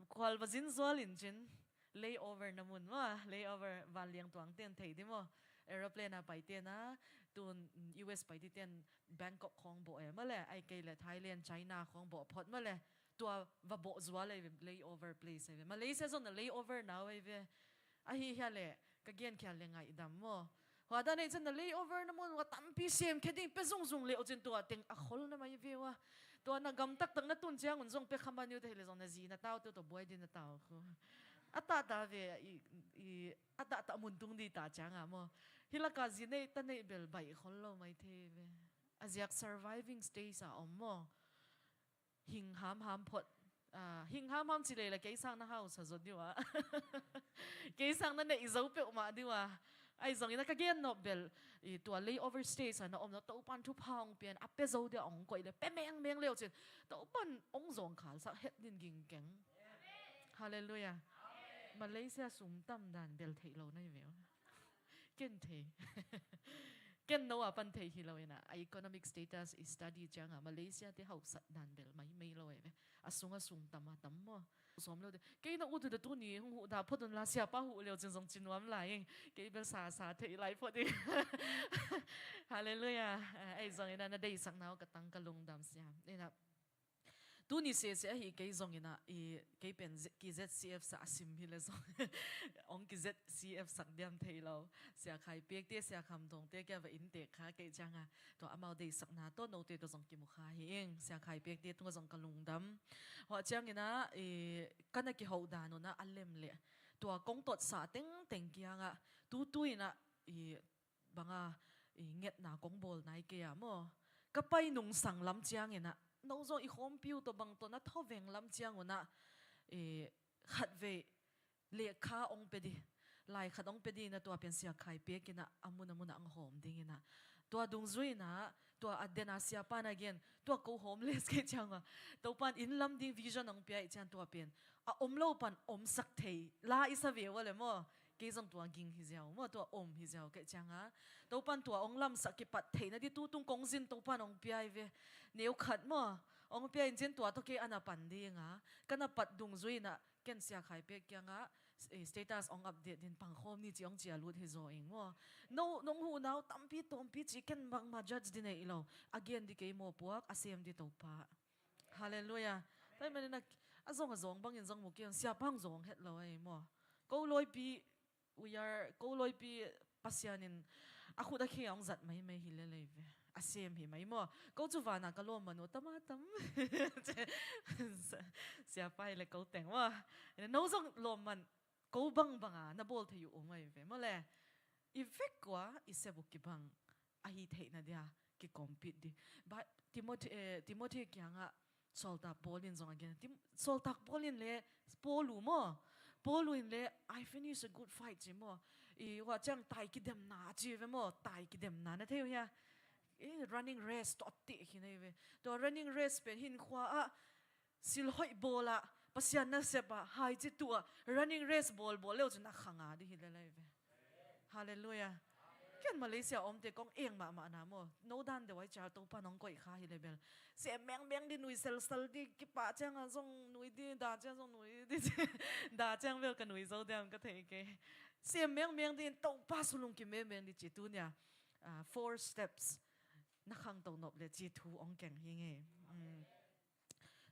khual va zin zual incin layover na mun maw? Layover vanliang tuang ten thei di maw? Aeroplane a paite na tun US paite ten Bangkok khawng bawh e maw le, ai kei le Thailand, China khawng bawh phot maw le. Tua va bawh zual ei ve, layover place ei ve. Malaysia zong na layover nau ei ve. Ahi hia le ka genkhial le ngaihdam maw? Hua dan ei cian na layover na mun ua tampi semkhia ding pe zungzung leh uh cin tua teng a khol na mai ve ua. Tua na gam taktak na tun ciangun zong pe kha man uh te hi le zong na zi na tau te uh tua buai din na tau khu. A tahta ve i, i a tahta mun tung di ta cianga maw? Hi laka zi neih ta neih bel baih khol lo mai thei ve. A ziak surviving stage a om maw? Hing hamham phot. Ah, hing hamham ci leila kei sang na hausa zo diu a. Kei sang na neih zo peuhmah diu a. Ai zongin a ka gen nop bel i tua layover stage a na om na Topan thupha ong pian a pe zo dia ong koih le pe mengmeng leu cin Topan ong zawngkhal sak het din ging keng. Halleluiah. Malaysia sum tam dan bel theih lo na hi ve uh. Ken thei. Ken no a pan thei hi lo ina a economic status i study cianga Malaysia te hausat dan bel mai mai lo e ve. A sung a sung tam a tam maw? Sawm lo de. Kei na ut uh da tuni hung huh da phot un la siapa huh leu cin zong ci nuam lai ing. Kei bel sa sa thei lai phot ing. Halleluiah. Ei zong ina na deihsak nau ka tang ka lungdam sia. Ina Tuni sese ahi kei zongin ah i kei pen Z-, ki ZCF sa a sim hi le zong ong ki ZCF sak diam thei lo. Sia Khai Piakte, Sia Kham Thawngte kia va inntek kha kei cianga tua amau deihsakna tawh note tawh zong kimu kha hi ing. Sia Khai Piakte tungah zong ka lungdam. Hua ciangin ah i ka na kihoh dan un ah a lem le tua kong totsa tengteng kiangah tutu in ah i banga i ngetna kong bawl nai kei a maw? Ka pai nungsang lam ciangin ah no zong i khawmpi uh tawh bang tawh na thoveng lam ciangun ah i khatvei lekha ong pe di, lai khat ong pe di na tua pen Sia Khai Piakin ah a mun a mun ah ang hawm dingin ah tua dungzui in ah tua a den a siapa na gen tua ko homeless kei ciang a Topan inn lam ding vision ong pia i cian tua pen a om lo pan omsak thei la i sa ve ua le maw? Kei zong tua ging hi ziau maw, tua om hi ziau kei cianga Topan tua ong lamsak kipat theihna di tutung kong zin Topan ong pia i ve. Neu khat maw ong pia in cin tua tawh kei a na pan dinga ka na pat dungzui in ah ken Sia Khai Piak kiangah eh, status ong update din pangkhawm ni ci ong cia lut hi zaw ing maw? No nong huhnau tampi tawmpi ci ken bangma judge di neih lo. A gen di kei maw puak a sem di Topa. Halleluiah. Tua manin a zong a zawng bangin zong mu kei siapa hong zawng het lo ei maw? Ko lawipi we are ko lawipi Pasian in a khut a khe a hong zat maimai hi lelei ve. A sem hi mai maw? Ko cu vana ka lawm man uh tama tam. Siapa hi le ko teng maw? No zong lawm man ko bangbanga na bawl thei uh um ai ve maw le? I vek ua i sep uh kibang ahi theihna dia kikompit di. But Timothy, eh, Timothy kiangah sawltak Paul in zong a gen. Tim-, sawltak Paul in le Paul uh maw? Paul uh in le I finish a good fight ci maw? I hua ciang tai kidemna a ci ve maw? Tai kidemna na thei uh hia? Eh, running race tawh tih hi nei ve. Tua running race pen hinkhua ah silhoih bawl ah Pasian nasep ah hai ci tuah running race bawlbawl leu cin a khang a di hi lelai ve. Halleluiah. Ken Malaysia omte kong eng mahmah na maw, no dan deuh ai cial Topa nong koih kha hi le bel. Sem mengmeng di, nui selsel di, kipah ciang a zong nui di, da ciang zong nui di. Da ciang bel ka nui zo diam ka thei kei. Sem mengmeng di, Topa sulung kim mengmeng di ci tunia. Ah, four steps na khangto nop le ci thu ong keng hi ngei.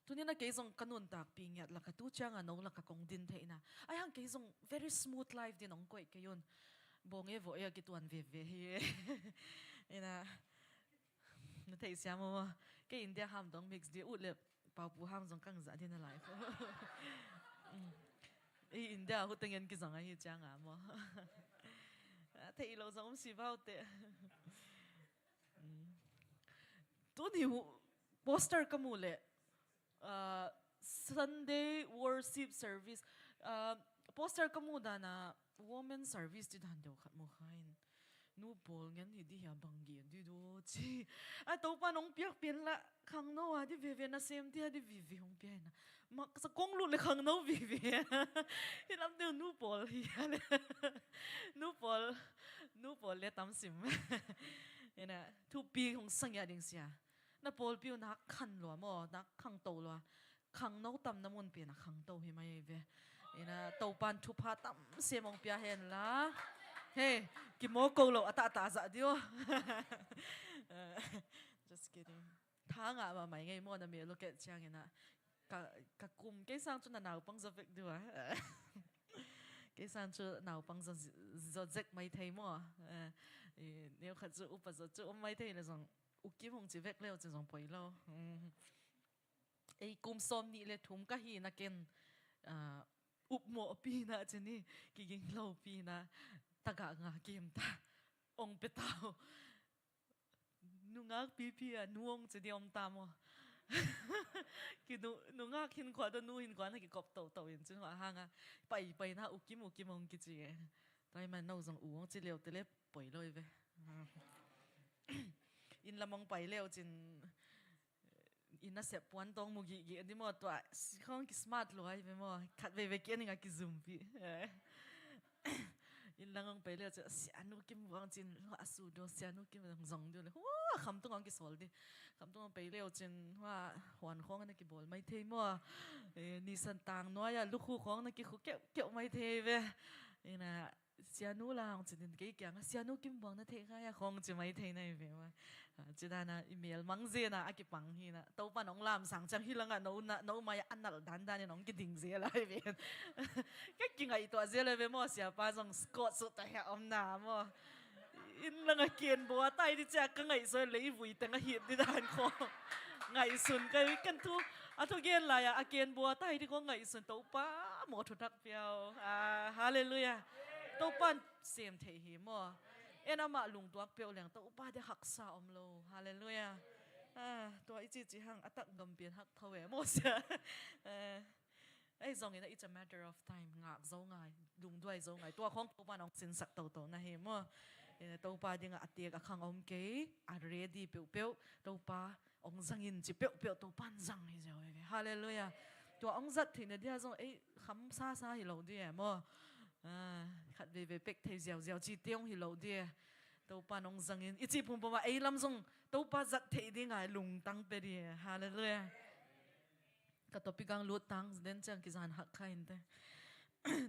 Tuni na kei zong ka nuntakpi ngiat laka tu cianga no laka kong din theihna ai hang kei zong very smooth life din ong koih kei un. Bawng e vawh e a kituan veve hi. Ina na theih siam maw? Kei India ham dong mix di uh le paupu ham zong kang zah din a lai ko. Ei India hu tengen kizong ahi cianga maw? Theih lo zong um si bau te. Tuni uh poster ka mu le, ah, Sunday worship service, ah, poster ka mu dana women service ti dan deuh khat mu khain. Nu pawl ngen hi di hia bang gen di do ci. A Topa nong piak pian la khangno a di veve nasem ti a di veve hong pia ina. Mak sa kong lut le khangno veve. Hi lam deuh nu pawl hi a le. Nu pawl, nu pawl le tam sim. Ina thupi hong sang ya ding sia. Na pawlpi uh nak khan lua maw, nak khangto lua. Khangno tam na mun pi na khangto hi mai ve. Ina Topan thupha tam sem ong pia hen la. Hei, kimaw ko lo a tah tah zah dio. Just kidding. Tha ngah mahmah ngei maw na meh lo keh ciang ina. Ka, ka kum kei sang cu na naupang zaw vek dua. Kei sang cu naupang zaw, zaw zek mai thei maw. Eh, i, neu khat cu upa zaw cu um mai thei le zong. U Kim hong ci vek leu ci zong poi lo. Hmm. Ei kum sawm nih le thum ka hi na ken, ah, upmawhpi na ci ni, kiging lopi na tagah nga kim ta. Ong pe tau. Nungak pipi a nu ong ci di om ta maw? Ki nu, nungak hin khua do nu hin khua na kikop to to in cin hua hanga. Pai, pai na U Kim, U Kim ong kici e. Tua i man no zong u ong ci leu te le poi lo i ve. Inn lam ong pai leu cin, inn a sep puan tawng mu gihgih a di maw tua, si khawng ki smart lua i ve maw, khat veve ki a ning a ki zumpi. Inn lam ong pai leu cin, Sianu Kim vuang cin, a su do, Sianu Kim zong zong diu le. Hua, kham tung ong ki sawl di. Kham tung ong pai leu cin, hua, huan khawng na ki bawl mai thei maw. Eh, nisan tang nuai a, lukhu khawng na ki khu keuh, keuh mai thei ve. Ina, Sianu la hong ci din kei kiang a, Sianu Kim buang na theih khai a khong ci mai thei na i ve ua. Ah, ci dana i mel mang zena a kipang hi na. Topa nong lam sang ciang hi langa no na, no mai a nal dan dan in hong kiding zel a i ve. Ka kingaih tuah zel a i ve maw, siapa zong Scott suh ta hia om na maw. Inn langa ken bua tai di cia ka ngaih suai lei vui teng a hit di dan khong. Ngaihsun ka i kan thu, a thu gen lai a, a ken bua tai di khong ngaihsun Topa maw thutak piau. Ah, halleluiah. Topan sem thei hi maw. En amah lungtuak peuh leng Topa dia haksa om lo. Halleluiah. Ah, tua i cici hang a tak gam pian hak tho e maw sia. Eh, ei zongin a, it's a matter of time. Ngak zo ngai, lungduai zo ngai. Tua khong Topa nong sinsak toto na hi maw. Eh, Topa dinga a tek a khang om kei, a ready peuhpeuh. Topa ong zangin ci peuhpeuh Topan zang hi ziau veve. Halleluiah. Tua ong zat theihna dia zong ei kham sasa hi lo di e maw. Ah, khat veve pek thei ziauziau ci te ong hi lo di e. Topan ong zangin i ci pumpuma ei lam zong Topa zat theih dinga lungtang pe di e. Halleluiah. Ka topic ang lut tang den ciang kizan hak kha in te.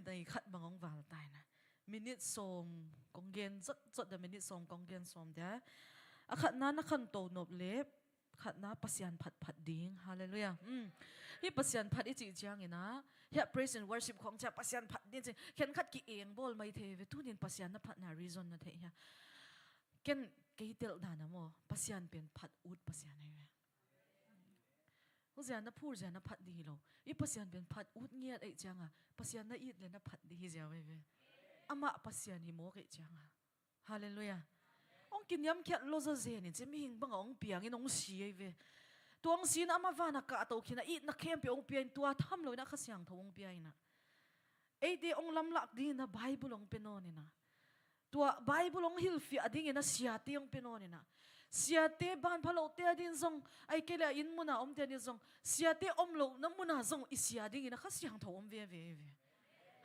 Dai khat bang ong val tai na. Minute sawm kong gen zot zot da minute sawm kong gen sawm dia. A khatna na khanto nop le khatna Pasian phat phat ding. Halleluiah. Mm. Hi Pasian phat i cih ciangin a, hi a praise and worship khong cia Pasian phat ding cih. Khenkhat ki eng bawl mai thei ve, tunin Pasian na phatna reason na theih hia. Ken kei telh dan a maw, Pasian pen phat ut Pasian ahi ve. Huzia na phur zia na phat ding hi lo. I Pasian pen phat ut ngiat ei cianga, Pasian na it le na phat ding hi zia ve ve. Amah Pasian hi mawk ei cianga. Halleluiah. Ong kiniamkhiat lo zaw zen in ci mihing banga ong piangin ong si ei ve. Tua ong si in amah vana kahto khin a itna khempeuh ong pia in tua tham lo in a Kha Siangtho ong pia in a. Eite ong lamlak dingin a Bible ong pia nawn in a. Tua Bible ong hilhfiah dingin a siate ong pia nawn in a. Siate banpha lote a din zong, ahih kei leh a inn muna omte a din zong, siate om lohna muna zong i sia dingin a Kha Siangtho om veve hi ve.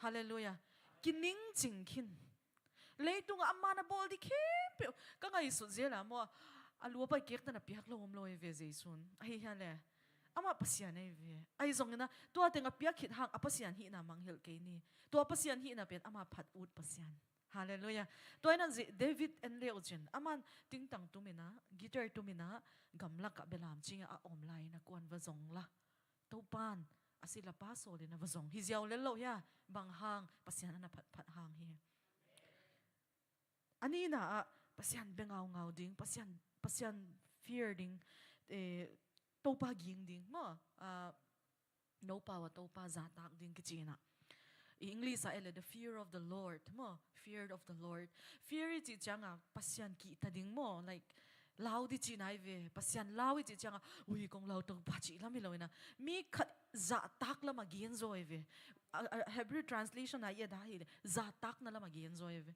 Halleluiah. Kiningcing khin. Leitungah a man a bawl ding khempeuh ka ngaihsut zel a maw, a lu a pai kektan a piak lo om lo hi ve Jesu'n. Ahi hiam le? Amah Pasian ahi ve. Ahi zongin a, tua teng a piak khit hang a Pasian hihna mangngilh kei ni. Tua Pasian hihna pen ama phat ut Pasian. Halleluiah. Tua hi nan zia David en le uh cin, aman tingtang tumin a, guitar tumin a, gamlakah belam cingin a om lai-in a kua'n va zong la. Topa'n a silapa sawlin a va zong. Hi ziau lel lo hia, bang hang, Pasian a na phatphat hang hi. A nihna ah, Pasian bia ngaungau ding, Pasian, Pasian fear ding, eh, Topa ging ding maw? Ah, no power, Topa zahtak ding kici-in a. I English ah e le, the fear of the Lord maw? Fear of the Lord. Fear i cih ciangin Pasian kihta ding maw? Like, lau ding cihna hi ve. Pasian lau i cih ciangin, ui, kong lau Topa cih lam hi lo-in a, mi khat zahtak lam a gen zaw hi ve. A, a, Hebrew translation ah i et a hih leh, zahtakna lam a gen zaw hi ve.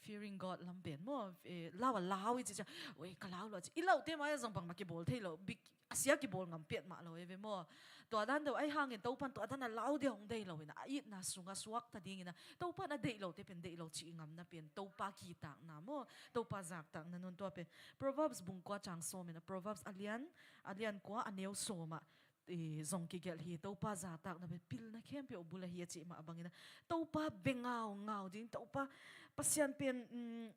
Fearing God lam pen maw, eh, lau a lau i cih ciang, ui, ka lau lo a ci. I laute mai-ah zong bangmah kibawl thei lo, bik, a sia kibawl ngam piat mah lo hi ve maw. Tua dan deuh ahi hangin Topa'n tua dan a lau ding hong deih lo-in a, a itna sungah suakta dingin a, Topa'n a deih lote pen deih lo cih ngamna pen Topa kihtakna maw, Topa zahtakna, nung tua pen Proverbs bung kua cang sawm-in a, Proverbs a lian, a lian kua a neu sawm ah, i, zong kigelh hi. Topa zahtakna pen pilna khempeuh bul ahi a cih mah bangin a, Topa bia ngaungau ding, Topa Pasian pen, mm,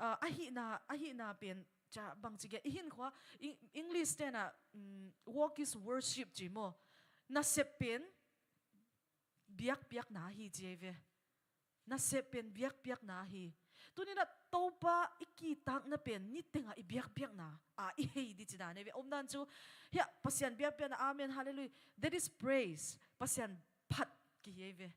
ah, a hihna, a hihna pen, ca bangci gen, i hinkhua, i, English te'n a, mm, walk is worship ci maw. Nasep pen biakpiakna ahi ci hi ve. Nasep pen biakpiakna ahi. Tuni-in a Topa i kihtakna pen niteng a i biakpiakna a i hei ding ci dan hi ve. Omdan cu, hiah, Pasian biakpiakna, amen, halleluiah. That is praise. Pasian phat kihi hi ve.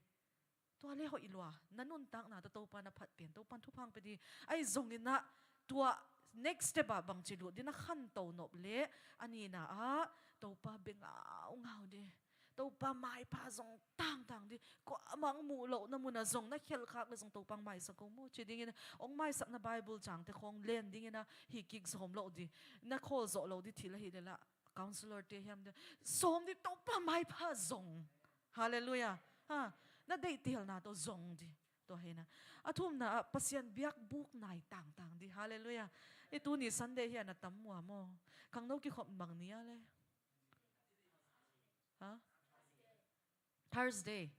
Tua le hoih lua, na nuntakna tawh Topa na phat pen, Topa'n thupha hong pia ding. Ahi zongin a, tua next step ah bangci lut ding, na khanto nop leh, a nihna ah, Topa bia ngaungau ding. Topa maipha zong tangtang ding. Kuamah hong muh lohna mun ah zong na khelh khak leh zong Topa hong maisak ko maw ci dingin, hong maisakna Bible cangte khawng len dingin a, hi kik sawm lo ding. Na khawl zawh lo ding thil ahi leh lah, counselor te hiam ding, sawm ding, Topa maipha zong. Halleluiah. Ha, na deihtelna tawh zong ding. Tua hi-in a. A thumna ah, Pasian biakbuk nai tangtang ding. Halleluiah. I tuni Sunday hi-a na tam uh a maw? Khangno kikhop bang ni a le? Ha? Thursday.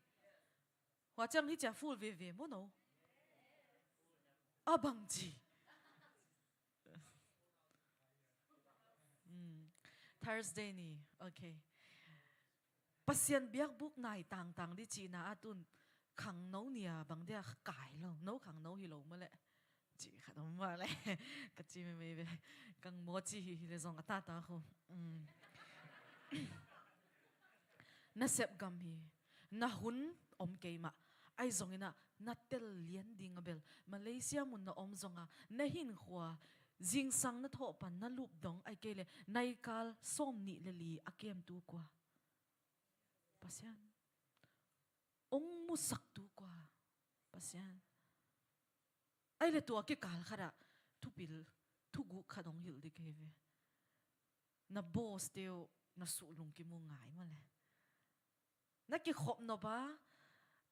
Hua ciang hi cia full veve maw no? A bangci. Mm. Thursday ni. Okay. Pasian biakbuk nai tangtang ding cihna ah tun khangno ni-a bang dia kai lo, no khangno hi lo maw leh. Cih khat om mah leh. Ka ci meimei ve. Kang maw ci hi hi leh zong a tata khu. Mm. Na sep gam hi. Na hun om kei mah. Ahi zongin a, na tel lian ding a bel Malaysia mun na om zong a, na hinkhua, zingsang na thawh pan na lup dong, ahih kei leh naikal sawm nih le li a kemtu kua? Pasian. Hong musaktu kua? Pasian. Ahih leh tua kikal khat ah thupil, thuguk khat hong hilh ding ka hi ve. Na boss te uh na suh lungkim uh ngai maw leh. Na kikhop nop a,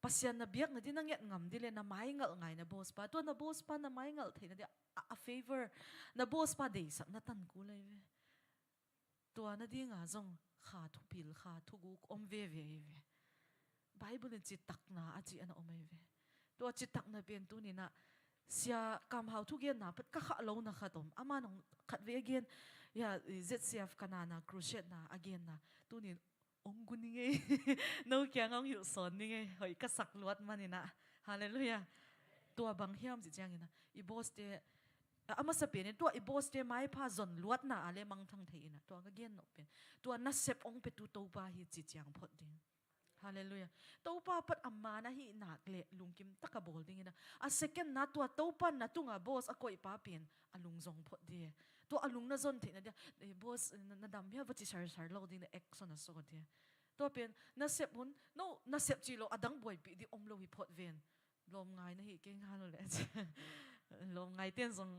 Pasian na biak nading na nget ngam ding leh na mai ngalh ngai na boss pa. Tua na boss pa na mai ngalh theih nading a, a favor, na boss pa deihsak na tan kul ahi ve. Tua nading a zong kha thupil, kha thuguk om veve ahi ve. Bible in citakna a cih a na om ahi ve. Tua citakna pen tuni-in a, Sia Kam Hau thugenna pan ka khah lohna khat om. Aman hong khatvei a gen, ya, Z C F Kanana crusade na a genna. Tuni-in hong gu ning ei. No kiang hong hilh sawn ning ei. Hoih ka sak luat manin a. Halleluiah. Tua bang hiam cih ciangin a, i boss te, a, a masa penin tua i boss te maipha zon luatna a leh mangthang thei-in a, tua ka gen nop pen, tua nasep hong petu Topa hi cih ciang phot ding. Halleluiah. Topa pan a man ahih nak leh lungkim tak a bawl dingin a, a second na tua Topa na tungah boss a koihpa pen a lung zong phot ding. Tua a lung na zon theih nading a, eh, boss, na, na dam hia, va ci sarsar lo ding, na action a sawt ding. Tua pen nasep hun, no, nasep cih lo a dang buaipih ding om lo hi phot ven. Lawm ngai na hih kei ngal uh leh. Lawm ngaite'n zong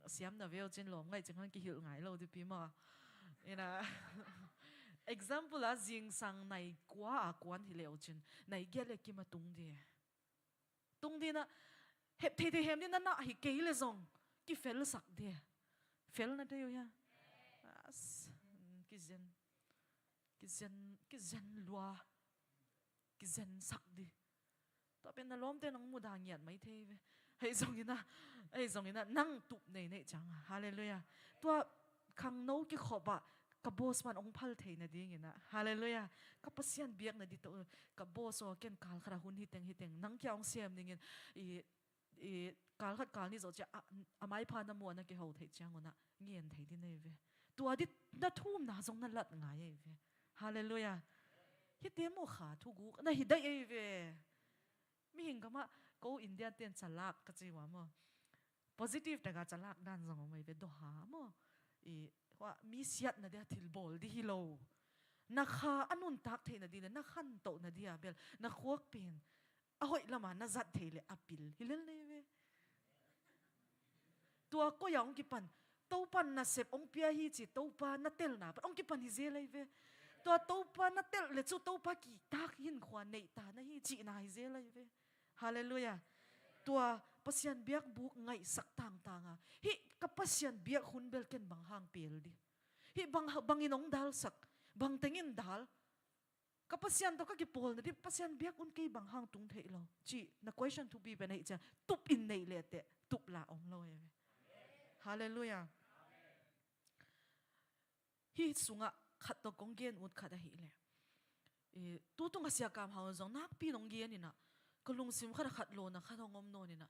siam na veu cin lawm ngaih cing hang kihilh ngai lo dipi maw. Ina example a zingsang nai kua a kuan hi leu cin nai giat le kim a tung di. Tung di na hep thei thei hem di na na hi kei le zong kifel sak di. Fel na dei uh hia? As, mm, kizen. Kizen, kizen lua. Kizen sak di. Tua pen na lawmte nang muda ngiat mai thei ve. Hei zong ina, hei zong ina nang tup nei nei ciang a. Halleluiah. Tua khangno kikhop ah ka boss man ong phal thei na ding ina. Halleluiah. Ka Pasian biak na di to, ka boss aw ken kal khat a hun hiteng hiteng nang kia ong siam dingin i, i kal khat kal ni zo cia a, a maipha na mua na kiho thei ciang una ngen thei di nei ve. Tua di na thumna zong na lat ngai ei ve. Halleluiah. Hite mu kha thuguk na hi dai ei ve. Mihing kama ko India ten calak ka ci ua maw. Positive taka calak dan zong om ei ve doha maw. I, hua, mi siat na dia thil bawl di hi lo. Na kha a nuntak theih na di le na khan toh na dia bel na khuak pen a hoih lama na zat thei le a pil hi lel nei ve. Tua koia ong kipan Topa nasep ong pia hi ci Topa na telna pan ong kipan hi zel ei ve. Tua Topa na telh le cu Topa kihtak hinkhua neihta na hi cihna hi zel ei ve. Halleluiah. Tua Pasian biakbuk ngaihsak tangtanga hih ka Pasian biak hun bel ken bang hang pel di. Hih bang, bangin ong dalsak, bang tengin dal. Ka Pasian tawh ka kipawl na di Pasian biak un kei bang hang tung theih lo cih na question thupi pen ahi cia tup in neih leh teh tup la om lo ei ve. Halleluiah. Hih sungah khat tawh kong gen ut khat ahih leh, i, tutung a siakam hau zong nakpi nong gen inah ka lungsim khat a khat lawna khat hong om nawn inah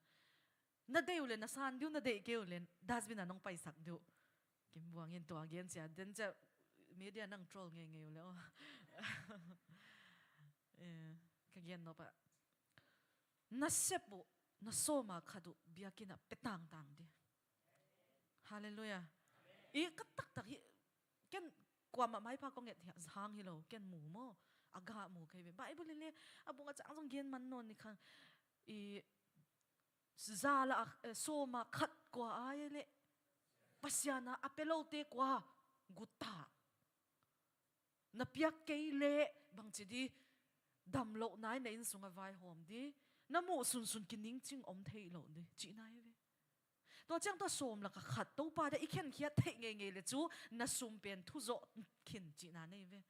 na deih uh le na san diu na deih kei uh le dustbin a nong paisak diu. Kimbuang in tua gen cia den cia media nang troll ngei ngei uh le aw. Eh, ka gen nop ah na sep uh na sawma khat uh biakinn ah pe tangtang di. Halleluiah. I ka taktak hi ken kuamah maipha kong et hang hi lo ken mu maw a gah mu kei ve Bible le a bung a cang zong gen man nawn ni kha i zala a, eh, sawma khat kua ai le Pasiana a pe lote kua guta na piak kei leh bangci di dam loh nai na inn sungah vaihawm di na muh sunsun kiningcing om thei lo di cihna hi ve. Tua ciang tua sawm laka khat Topa dia i khenkhiat theih ngeingei le cu na sum pen thuzawh khin cihna nei ve.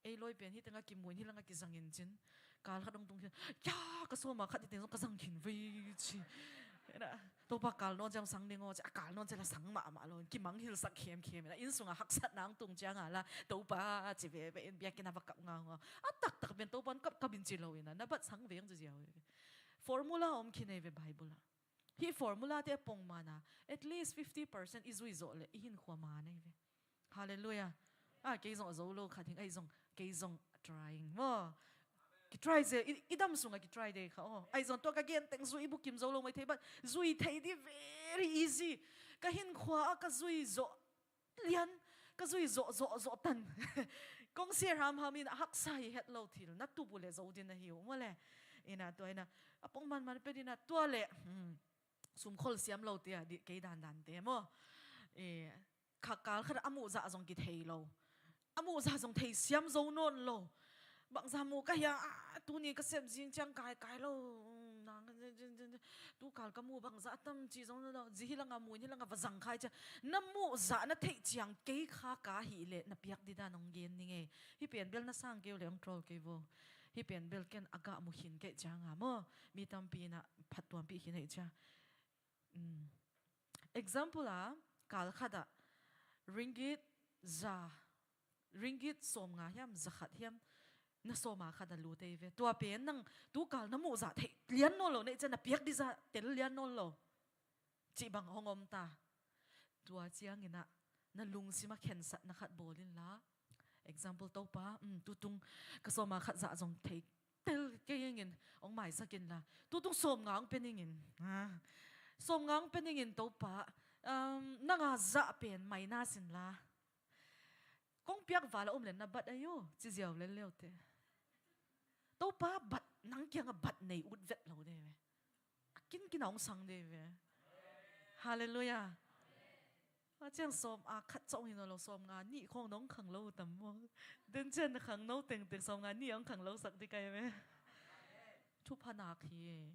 Ei lawi pen hi tengah kimuin hi langah kizangin cin kal khat dong tung khin ya ka sawma khat hi teng zong ka zang khin vei ci. Topa kal nawn ciang sang ding aw ci a kal nawn ci la sang mahmah lo in kimang hilsak khemkhem ina inn sungah haksatna ang tung cianga la Topa ci veve in biakinn a va kap ngaungau a taktak pen Topa in kap kap in ci lo ina na bat sang veng ci ziau veve. Formula om khin ei ve Bible ah. Hih formula te a pong mana at least fifty percent i zui zawh le i hinkhua man ei ve. Halleluiah. A kei zong a zo lo khat hing ahi zong kei zong trying maw. Kitry zel i, i dam sungah kitry de kha aw ahi zong tua ka gen teng zui i bukim zo lo mai thei bat zui thei di very easy. Ka hinkhua a ka zui zawh lian ka zui zawh zawh zawh tan kong sia hamham in a haksa hi het lo thil na tup uh le zo din ahi uh maw le. Ina tua ina a pong manman pe dina tua le sumkhol siam lo tia dih kei dandan te maw. Kha kal khat a muhzah zong kithei lo. A muhzah zong thei siam zo nawn lo. Bangzah muh ka hia a tuni ka sep zing ciang kaikai lo. Tu kal ka muh bangzah tam ci zong lo zi hi langa muin hi langa va zang khai cia na muhzah na theih ciang kei kha ka hih leh na piak dida nong gen ning ei. Hi pen bel na sang keu le ong troll kei vo. Hi pen bel ken a gah mu khin kei cianga maw mi tampi ina phattuampih khin ei cia. Example a kal khat ah ringgit za ringgit sawm nga hiam za khat hiam na sawma khat a lut ei ve tua pen nang tu kal na muhzah theih lian nawn lo neih cian na piak dizah tel lian nawn lo cih bang hong om ta. Tua cianginah na lungsim a khensatna khat bawl inla example Topa tutung ka sawma khat zah zong thei tel kei ingin ong maisak inla tutung sawm nga ong pe ningin sawm nga ong pe ningin Topa nanga zah pen maina sinla kong piak vala um le na bat ayo ci ziau lel leute. Topa bat nang kianga bat nei ut vet lo de ve. A kinkina ong sang de ve. Halleluiah. A ciang sawm a khat cawng hi nawn lo, sawm nga nih khawng nong khang lo uh tam maw? Den ciang na khang no tengteng sawm nga nih hong khang lo sak dih kai ve. Thupha nak hi.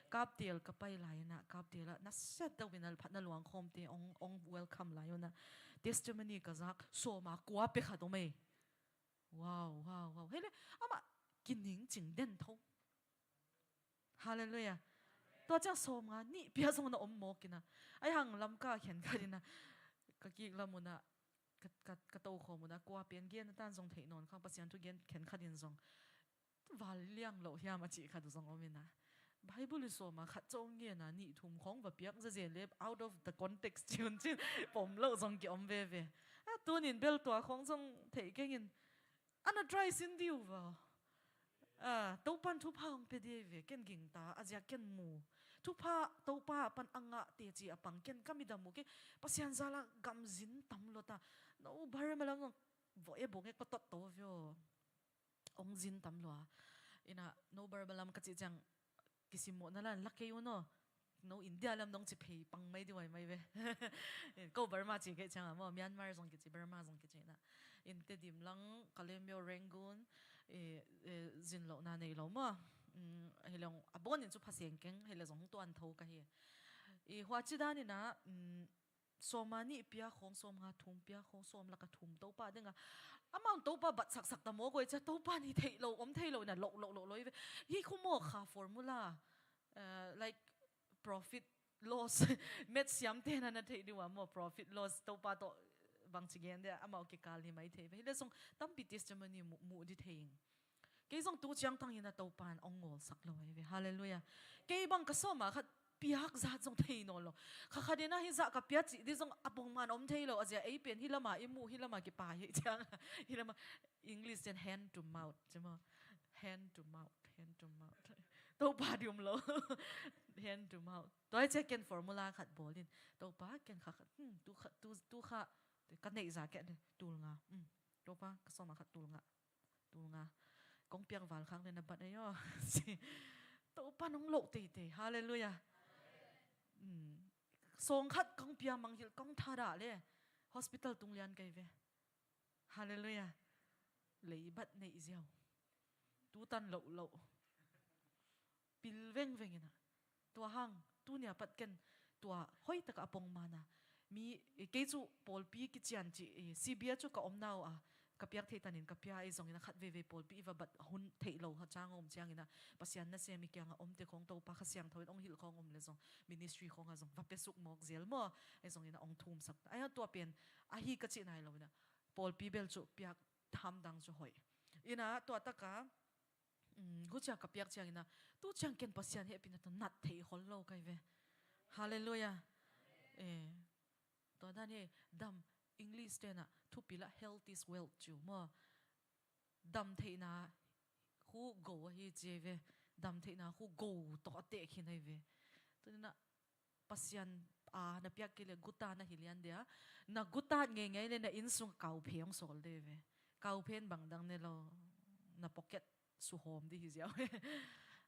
Kaptel ka pai lai inah, kaptel ah nasiat deuh inah phatna luang khawmte hong, hong welcome lai unah, testimony ka zak, sawm a kua pia khat om ei. Wow, wow, wow. Hei le, amah kiningcing den tho. Halleluiah. Tua ciang sawm nga nih pia zong na om mawk inah. Ai hang Lamka khen khat inah, ka kik lam unah, ka, ka, ka to khawm unah, kua pen gen a tan zong theih nawn khang, Pasian thu gen khen khat in zong, val liang loh hiam a cih khat zong om inah. Bible i sawm a khat cawng gen a nih thum khawng va piak zazen le, out of the context ci un cin, pom loh zong ki om veve. A tunin bel tua khawng zong theih kengin, a na try sin dih uh va. A, Topan thupha hong pia dih ve, ken gingta, a ziak ken mu. Thupha Topa pan a ngah teci a pang ken ka midam uh kei, Pasian zala gam zin tam lua ta. No bar malam zong, vo e bong e ko tot to vio. Hong zin tam lua. Inah, no bar malam ka cih ciang, kisim mawh na lan la kei un aw. No India lam nong ci phei pang mai dih uai mai ve. Ko Burma ci kei ciang a maw, Myanmar zong kici, Burma zong kici inah. In Tedim lang, Kalembyo, Rangoon, i, i, zin lohna nei lo maw. Mm, hei le hong, a bawnin cu phaseng keng, hei le zong hong tuan tho ka hi. I, hua ci dan inah, mm, sawm a nih pia khawng, sawm nga thum pia khawng, sawm laka thum Topa dinga. Amau Topa bat saksak ta maw guai cia, Topa nih theih lo, om thei lo inah, loh, loh, loh, loh i ve. Hi khu maw kha formula, eh, like, profit loss, met siam te na na theih dih uh a maw, profit loss, Topa tawh bang ci gen dia, amau kikal hi mai thei ve. Hi le zong tampi testimony mu, mu dih thei ing. Kei zong tu ciang tang hi na Topa in ong ngawlsak lo ahi ve. Halleluiah. Kei bang ka sawm a khat piak zat zong thei nawn lo. Kha khat in a hi zah ka pia cih dih zong a pongman om thei lo. A zia ei pen hi lama i muh, hi lama kipa hi ciang. Hi lama English ten hand to mouth, ci maw? Hand to mouth, hand to mouth. Topa dih um lo. Hand to mouth. Tua hi cia ken formula khat bawl in. Topa ken kha khat, hmm, tu kha, tu, tu kha, ka neih za keh le, tul nga. Hmm. Topa, ka sawm a khat tul nga. Tul nga. Kong piak val khak le na bat ayo. Topa nong loh teitei. Halleluiah. Hmm. Sawng khat kong pia manghilh kong thadah le. Hospital tung lian kei ve. Halleluiah. Leibat neih ziau. Tutan loh loh. Pil vengveng inah. Tua hang, tunia pat ken, tua hoih taka a pongman a. Mi, kei cu pawlpi kician ci, eh, C B a cu ka omna uh a, ka piak theih tanin ka pia ahi zongin a khat veve pawlpi i va bat hun theih lo ha cang a om ciangin a, Pasian nasem i kiangah omte khawng Topa Kha Siangtho in ong hilh khawng om le zong, ministry khawngah zong va piasuk mawk zel maw, ahi zongin a ong thumsak. Ahi hang tua pen, ahi ka cih nai lo inah, pawlpi bel cu piak hamdang cu hoih. Inah tua taka, um, hucia ka piak ciangin a, tu ciang ken Pasian hehpihna tawh nat thei khol lo kai ve. Halleluiah. Eh, tua dan hi, dam, English tenah, thupi lah health is wealth ci uh maw. Dam theihna khu go ahi ci ve. Dam theihna khu go tawh a teh khin ahi ve. Tuninah, Pasian a na piak kei le guta na hi lian dia. Na guta ngeingei le na innsung kauphe hong sawl de ve. Kauphe in bangdang ne lo. Na pocket suhawm dih hi ziau.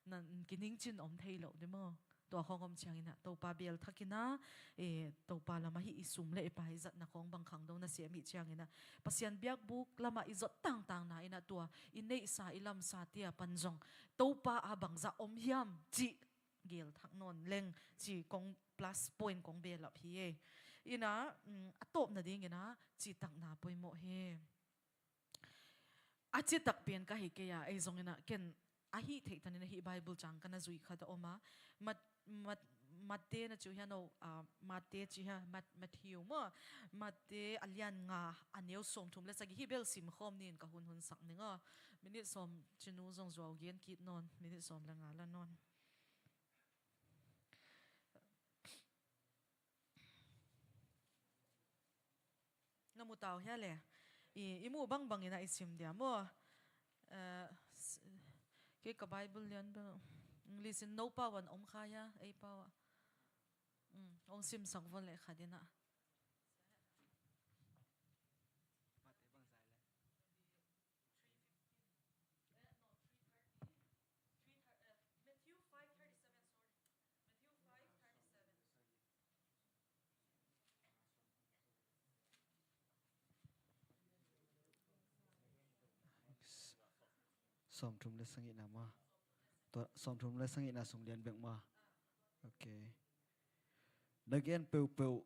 Na kiningcin om thei lo dih maw. Tua khawng om ciangin a, Topa bial thakin a, eh, Topa lamah hi i sum le i pai zatna khawng bang khangdo na siam hi ciangin a, Pasian biakbuk lamah i zot tangtangna in a tua i neihsa i lamsa tia pan zong Topa a bangzah om hiam cih gel thak nawn leng ci kong plus point kong belap hi e. Ina, mm, a tawpna dingin a citakna poimawh hi. A citak pian ka hi kei a, ei zongin a ken a hih theih tanin a hih Bible cang ka na zui khat a om a. Mat, mat, Mate na ciu hian o, a, Mate ci hia, Mat, Matthew maw? Mate a lian nga a neu sawmthum le sagih hi bel sim khawm nin ka hun hun sak ning aw. Minute sawm cinu zong zuau gen kit nawn, minute sawm le nga la nawn. Na mu tau hia le? I, i mu bangbang ina i sim dia maw? Eh, s-, kei ka Bible lian bel English in no pau an om kha hia, ei pau a. Mm, ong sim sak vo le kha dina. Three fifteen. Eh, no, three thirty. Three thir-, eh, Matthew five thirty-seven, sorry. Matthew five thirty-seven. Sawmthum le sagihna maw? Tua sawmthum le sagihna sung lian bek maw? Ok. Na gen peuhpeuh,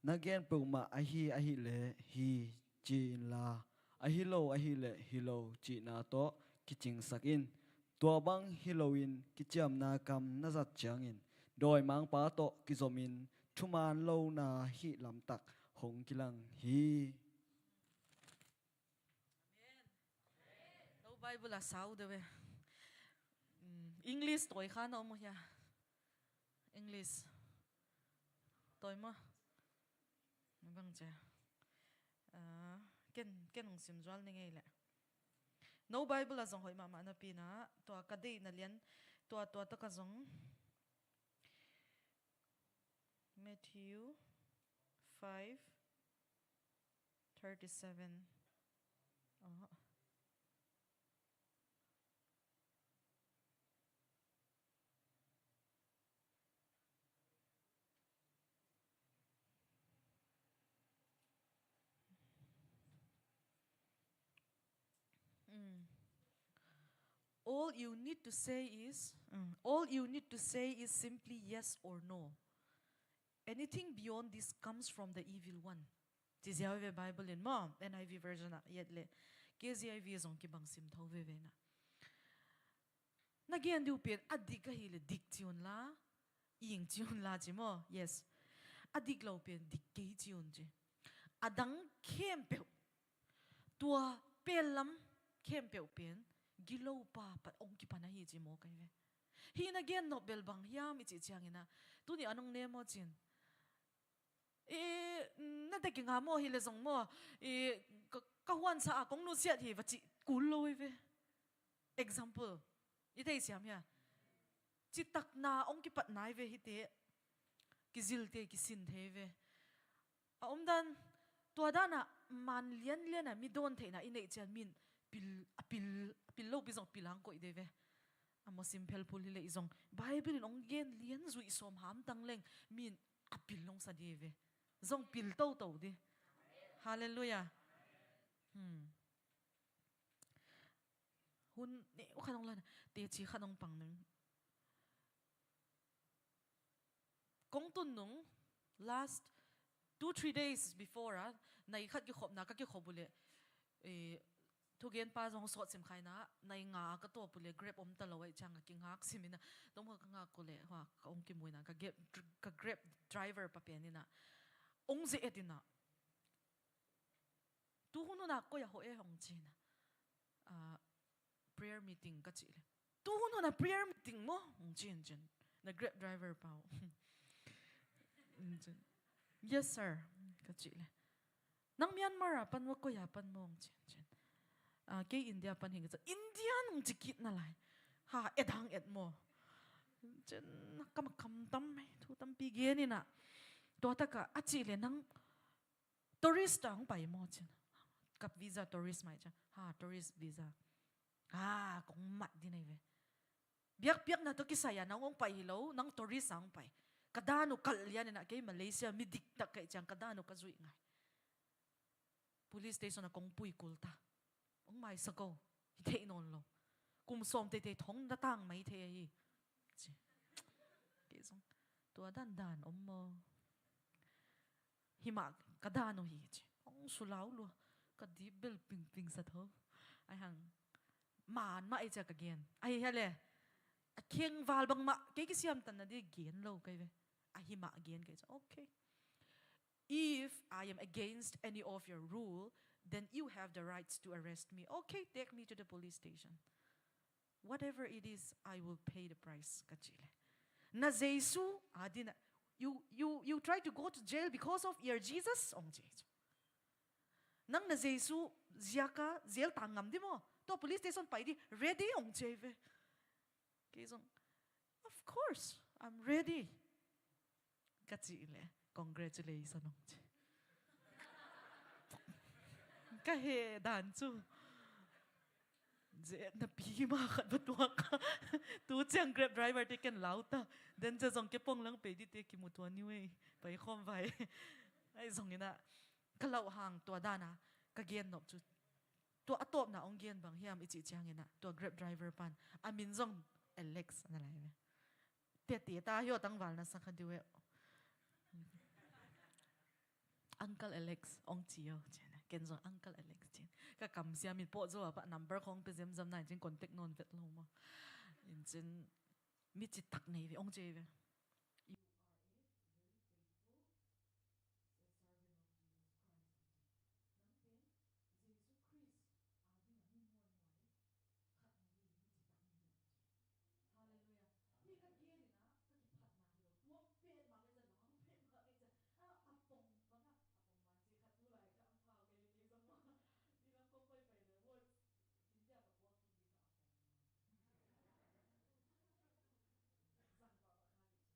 na gen peuhmah ahi ahileh hi ci inla, ahi lo ahileh hi lo cihna tawh kicingsak in. Tua bang hi loin kiciamna kam na zat ciangin dawimangpa tawh kizomin thuman lona hih lamtak hong kilang hi. Amen. No Bible a sau deuh e. Mm, English tawi kha na om uh hia? English tawi maw? Bang cia. Ah, ken, ken hong sim zual ni ngei leh. No Bible a zong hoih mahmah napi-in ah, tua ka deihna lian, tua, tua tawh ka zong. Matthew five thirty-seven. Oh. Mm. All you need to say is, mm, all you need to say is simply yes or no. Anything beyond this comes from the evil one. Ci ziau ve Bible in maw, N I V version ah i et leh. K J V zong kibang sim tho veve na. Na gen dih uh pen a dik ahileh dik ci unla, ing ci unla ci maw? Yes. A dik lo pen dik kei ci un ci. A dang khempeuh, tua pellam khempeuh pen gilopa pat hong kipan ahi ci maw kai ve. Hih na gen nop bel bang hiam i cih ciangin ah, tuni a nong nem aw cin, i, na dek i nga maw, hi le zong maw, i, ka, ka huansa a kong nusiat hi va cih kul lo hi ve. Example i thei siam hia? Citakna hong kipat nai ve hite. Kizilte kisin thei ve. A omdan tua danah man lianlian a mi dawn theihna i neih cian min pil, a pil, a pil lopi zong pil ang koih de ve. A mawsim phelphul hi leh i zong Bible in hong gen lian zuih sawm hamtang leng min a pil hong sa di ve. Zong pil toto di. Halleluiah. Hmm. Hun neu khat hong lan, teci khat hong pang ning. Kong tun nung, last two, three days before ah, nai khat kikhopna ka kikhop uh leh, eh, thugenpa zong sawt sim khaina, nai nga ka tuap uh leh Grab om ta lo ahih ciang a kingak sim ina, tua ka ngak uh leh, hua, ka hong kimu ina, ka Grab, ka Grab driver pa pen ina, hong ze et ina. Tu hun hun a koi a hawh e hong ci ina. Ah, prayer meeting ka cih leh. Tu hun hun a prayer meeting maw? Hong ci in cin. Na Grab driver pa uh. Yes sir, ka cih leh. Nang Myanmar a pan maw, koi a pan maw? Hong ci in cin. Ah, kei India pan hi ka ci. India nong ci kit na lai. Ha, et hang et maw? Cin, kam a kam tam mai, thu tampi gen ina. Tua tak a, a cih leh nang tourist a hong pai maw cin. Ka visa tourist mai cin. Ha, tourist visa. Ha, kong mat di nei ve. Biakpiakna tawh kisai a nang hong pai hi lo, nang tourist a hong pai. Ka dan uh kalh lian ina, kei Malaysia mi diktak ka hih ciang ka dan uh ka zuih ngai. Police station a kong pui kul ta. Hong maisak o, hi theih nawn lo. Kum sawm teitei thong na tang mai thei ahi. Ci. Kei zong, tua dandan om maw? Hi mah ka dan uh hi ci. Hong sulau lua. Ka dip bel pingping sa tho. Ai hang. Man mah ei cia ka gen. Ai hia le. A khengval bangmah. Kei kisiamtanna di gen lo kai ve. A hi mah gen kai cia. Okay. If I am against any of your rule, then you have the rights to arrest me. Okay, take me to the police station. Whatever it is, I will pay the price, ka cih le. Na Jesu a dina, you, you, you try to go to jail because of your Jesus? Ong ci. Nang na Jesu ziaka jail tang ngam di maw? Tua police station pai di, ready ong ci ve. Kei zong, of course, I'm ready, ka cih le, congratulations ong ci. Ka heh dan cu. Ze, na pi ma khat va tuak. Tu ciang Grab driver te ken lau ta. Den cia zong ke pong lang pe di te kimu tua niu ei. Pai khawm vai. Ai zong ina. Ka lauh hang tua dana. Ka gen nop cu. Tua a tawpna hong gen bang hiam i cih ciangin ah, tua Grab driver pan a min zong Alex a na lai ve. Tia ti ta hio tangval na sa kha diu e. Uncle Alex hong ci o, ci-in ah. Ken zong Uncle Alex ci-in ka kam siam in pawh zo a pah number khong pe zemzam na in cin contact nawn vet lo maw. In cin mi citak nei ve, hong ci ve. You are a very faithful, a servant of Jesus Christ. Nang pen Jesu Khrist a ding a mi muanhuai khat na hi, mi citak na hi. Halleluiah. Mi ka gen in ah ka kiphatna hi lo. Tuam pet mah ngei ciang, lau pet mah ngei ciang, a, a pong bang a, a pong man ci khat tu lai ka am phau kei, kei zong mah. Mi lam kong pai pai le, words, India ka puak tu hi ka a pong man. Zang pah pah kha kei.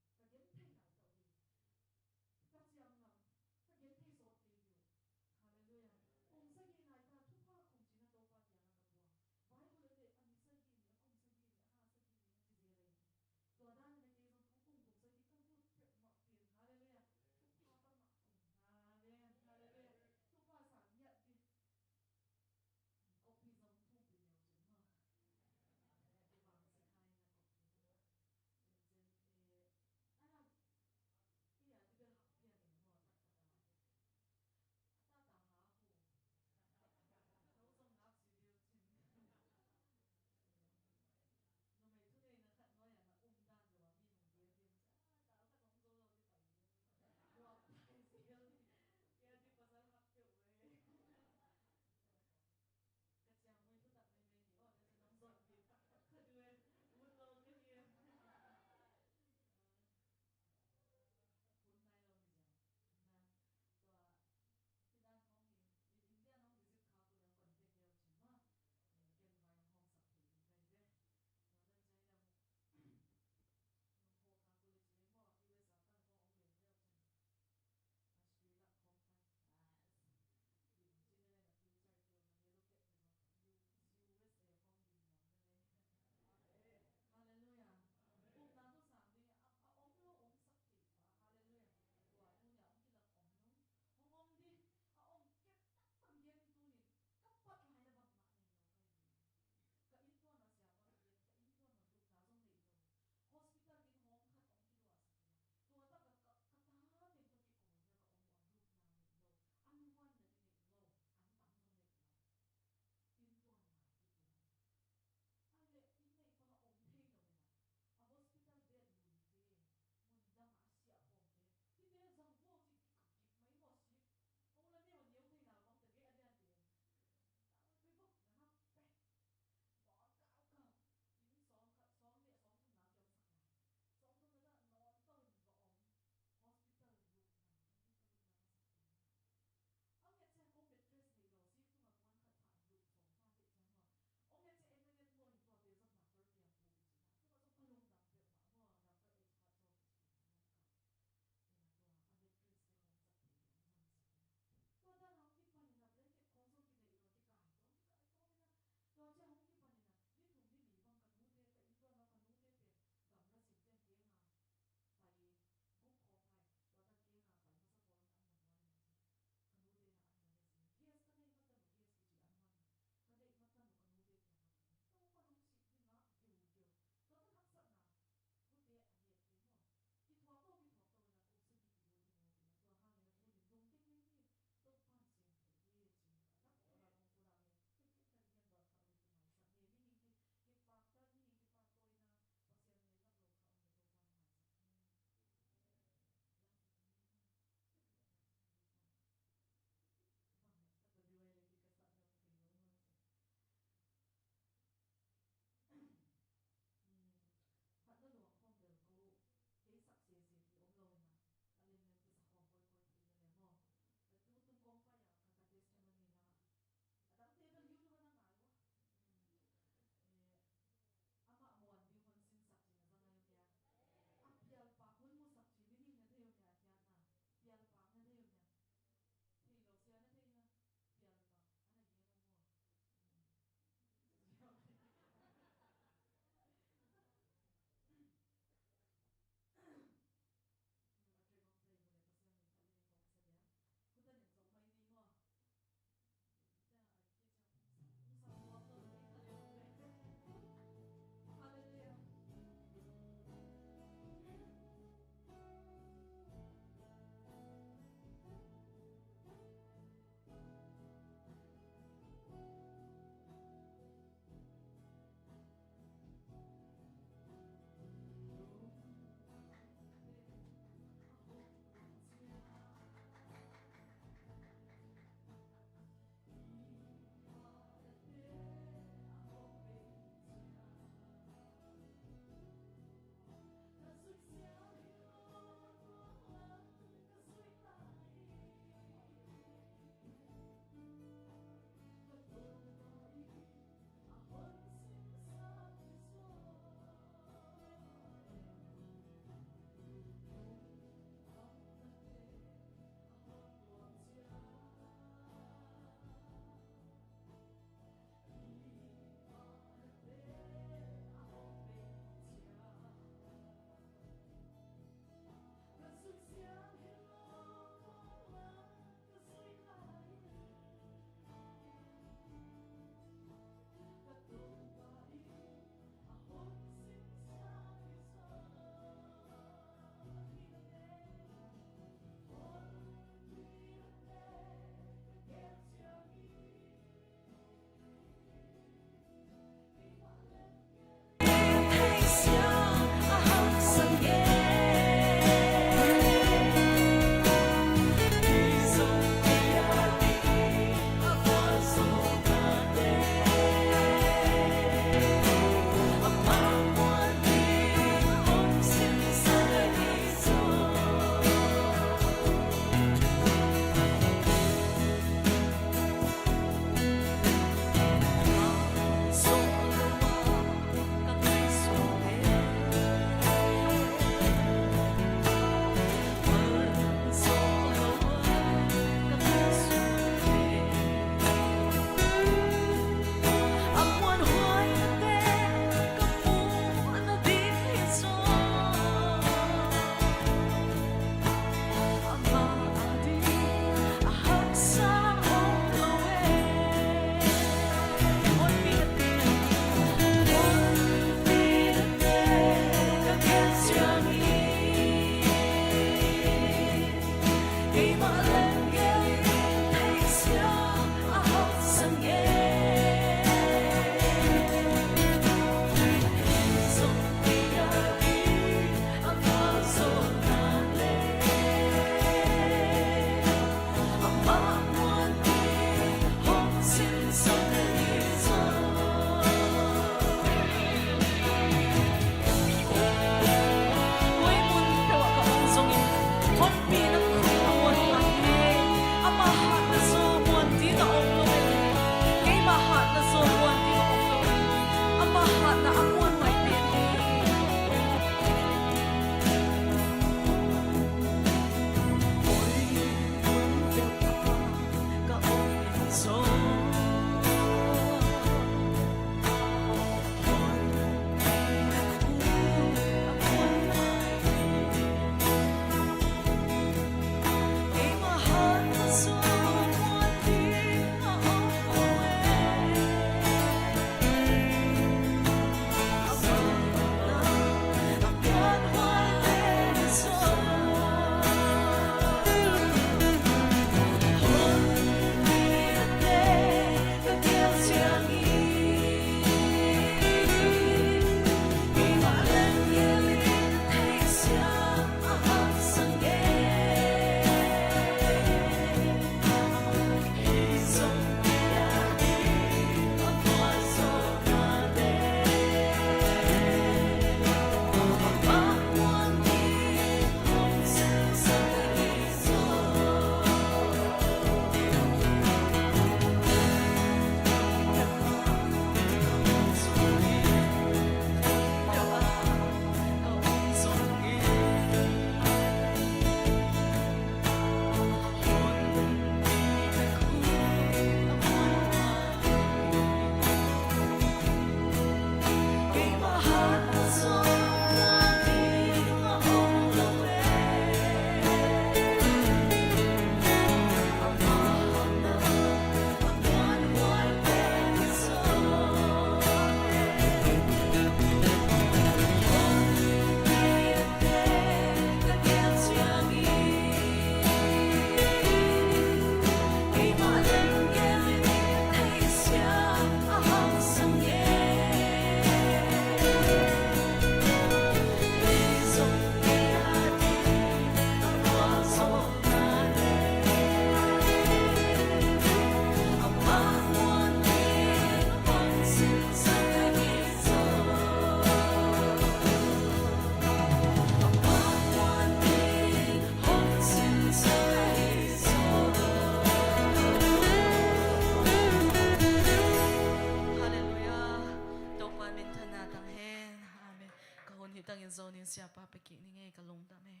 Pia kik ning e, ka lungdam e.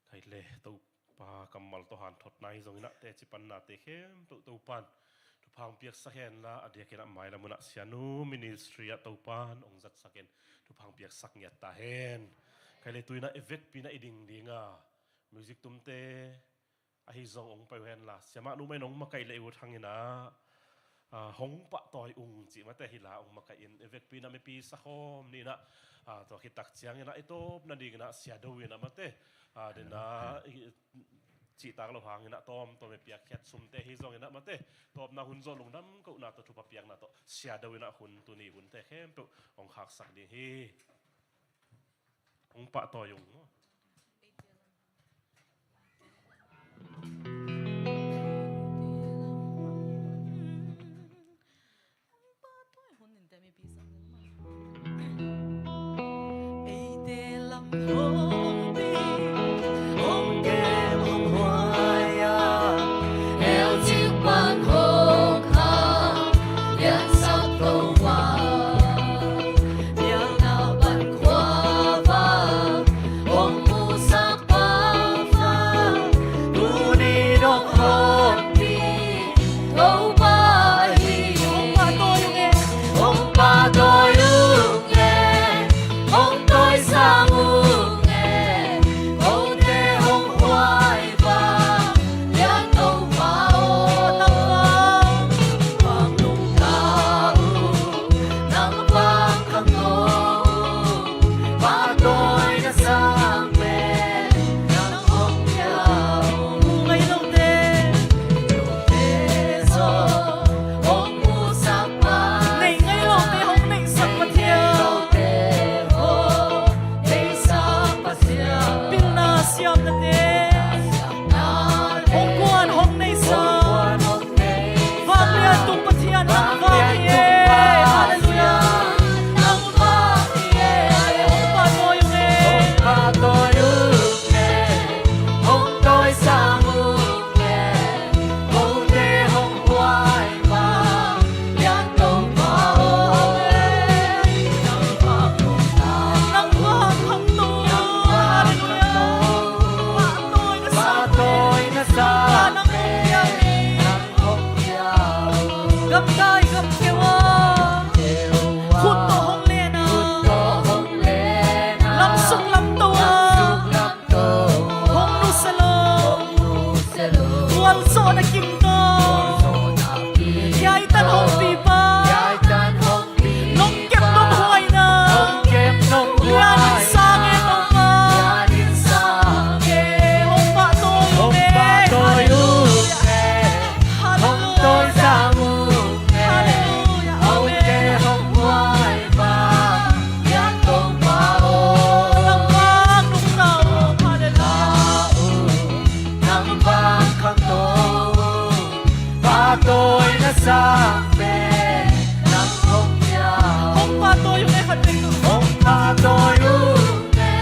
Kei le Topa kammal tawh hanthotna hi zongin ah teci pannate khempeuh Topan thupha hong piaksak henla, a diakin ah mailam un ah Sianu Ministry ah Topan hong zatsakin thupha hong piaksak ngiat ta hen. Kei le tu-in ah i vekpi-in ah i ding ding a, music tumte ahi zong hong pai uh henla, siamah numei in hong makaih leh i ut hangin ah, ah, hong pahtawi ung cih mate hi la hong makaih in, i vekpi-in ah mipi sakhawm nih in ah, ah, tua khit tak ciangin ah i tawpna dingin ah Sia Do in ah mate, ah, den ah i cihtak loh hangin ah tawmtawm i piakkhiat sumte hi zongin ah mate, tawpna hun zawh lungdam kohna tawh thupha piakna tawh Sia Do in ah hun, tuni hunte khempeuh hong khaksak ding hi. Hong pahtawi ung maw? Eite lam hong pi, hong kem hong huai a, hell cik pan hong kham, liansak Topa. Biakna pan khuavak hong musak pa, tuni dong hong pi Topa hi. Hong pahtawi ung e, hong pahtawi ung e, hong tawisang ung e, kote hong huai bang, lian Topa aw. Nang bang, bang nungta uh, nang bang khangno uh, pahtawi na sang pen nang hong pia uh. Ngai lote, lote zong hong musak Pasian, nei ngai lote hong neihsak Pasian, pilna siamnate hong guan hong neihsak, vanglian tung Pasian nang vang hi e. Halleluiah. Nang vang hi e. Hong pahtawi ung e, hong pahtawi ung e, hong tawisang ung e, kote hong huai bang, lian Topa aw. Nang vang khangno, halleluiah. Pahtawi na sang, pahtawi na sang, nang hong pia hi. Gamkai gamkeu a, khut tawh hong len a, lam suk lam to a, hong nusia lo, gualzawhna kim tawh, hiai tan hong pipa, nong kem nong huaina, lian in sang e Topa, lian in sang e. Hong pahtawi ung e, hong pahtawi ung e. Halleluiah. Hong tawisang ung e. Halleluiah. Amen. Kote hong huai bang, lian Topa aw. Nang bang nungta uh. Halleluiah. Nang bang khangno uh, pahtawi na sang pen nang hong pia uh. Hong pahtawi ung e, khat vei tung. Hong pahtawi ung e,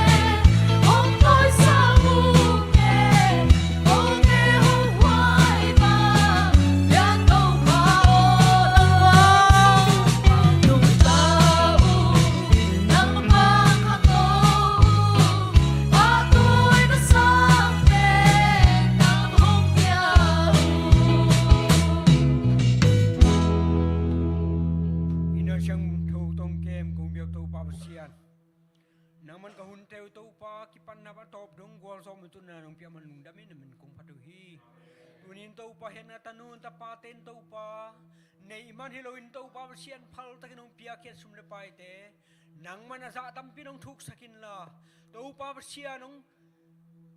hong tawisang ung e, kote hong huai bang, lian Topa aw. Nang bang nungta uh, nang bang khangno uh, pahtawi na sang pen nang hong pia uh. I na siangtho tawh kem kong biak Topa Pasian, nangman ka hunte uh Topa, kipatna a tawp dong gualzawh mututna nong piak man lungdam in, na min kong phat uh hi. Tuni in Topa, hiah na tanu tapate in Topa, neih man hi loin Topa Pasian, phaltakin hong piakkhiat sum le paite nangman a zah tampi in hong thuksak inla, Topa Pasian, hong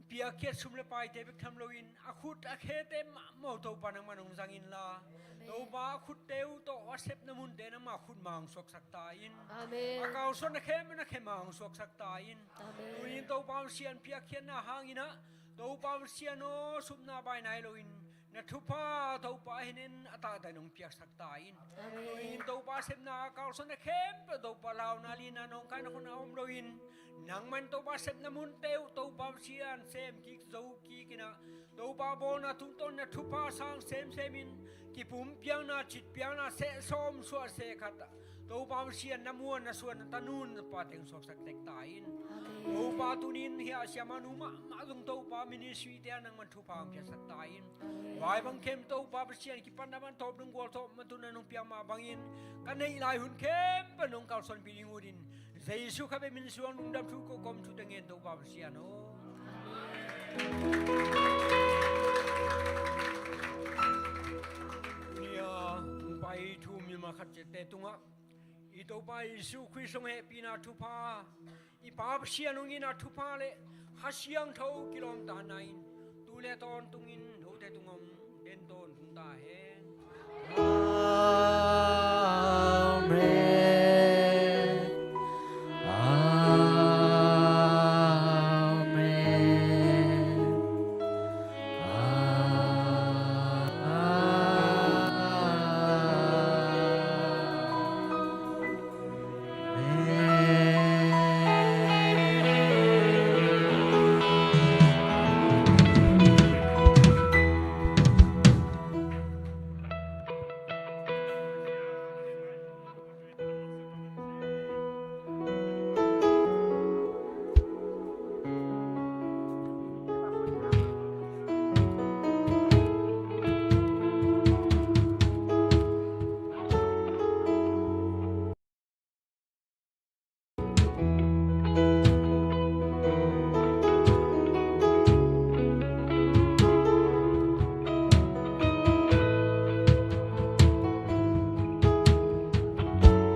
piakkhiat sum le paite bek tham loin a khut a khete mahmah uh Topa nangman hong zang inla, Amen. Topa a khutte uh tawh a sepna munte nangma khut ma hong suaksak ta in. Amen. A kalsuanna khempeuh na khe ma hong suaksak ta in. Amen. Tuni in Topa Pasian, piakkhiatna hangin ah Topa Pasian aw, supna baina hi loin Na thupha Topa hinin a taktak nong piaksak ta in. Amen. Tuni-in Topa sepna kalsuanna khempeuh Topa launa lina nawngkaina hun a om loin, nangman Topa sepna munte uh Topa Pasian sem kik zo kik in ah, Topa bawlna tungtawn na thupha sang semsem in, kipumpiakna, citpiakna, seh sawm suah seh khat ah Topa Pasian na muan na suan na tanun na pa teng suaksak tek ta in. Amen. Topa tuni-in hih a siamah nu mahmah zong Topa ministry te ah nangman thupha hong piaksak ta in. Amen. Vai bang khem Topa Pasian kipatna bang tawp dong gual tawp matuna nong piak mah bangin ka neih lai hun khempeuh nong kalsuanpih ding uh in Jesu Khazih min suang lungdam thu ko kom thu te ngen Topa Pasian aw. Tuni a hong pai thu mil ma khat ciatte tungah i Topa Jesu Khrist hong hehpihna thupha, i Pa Pasian hong itna thupha le Kha Siangtho kilawmtatna in tu le tawntungin note tungah hong den tawntung ta hen.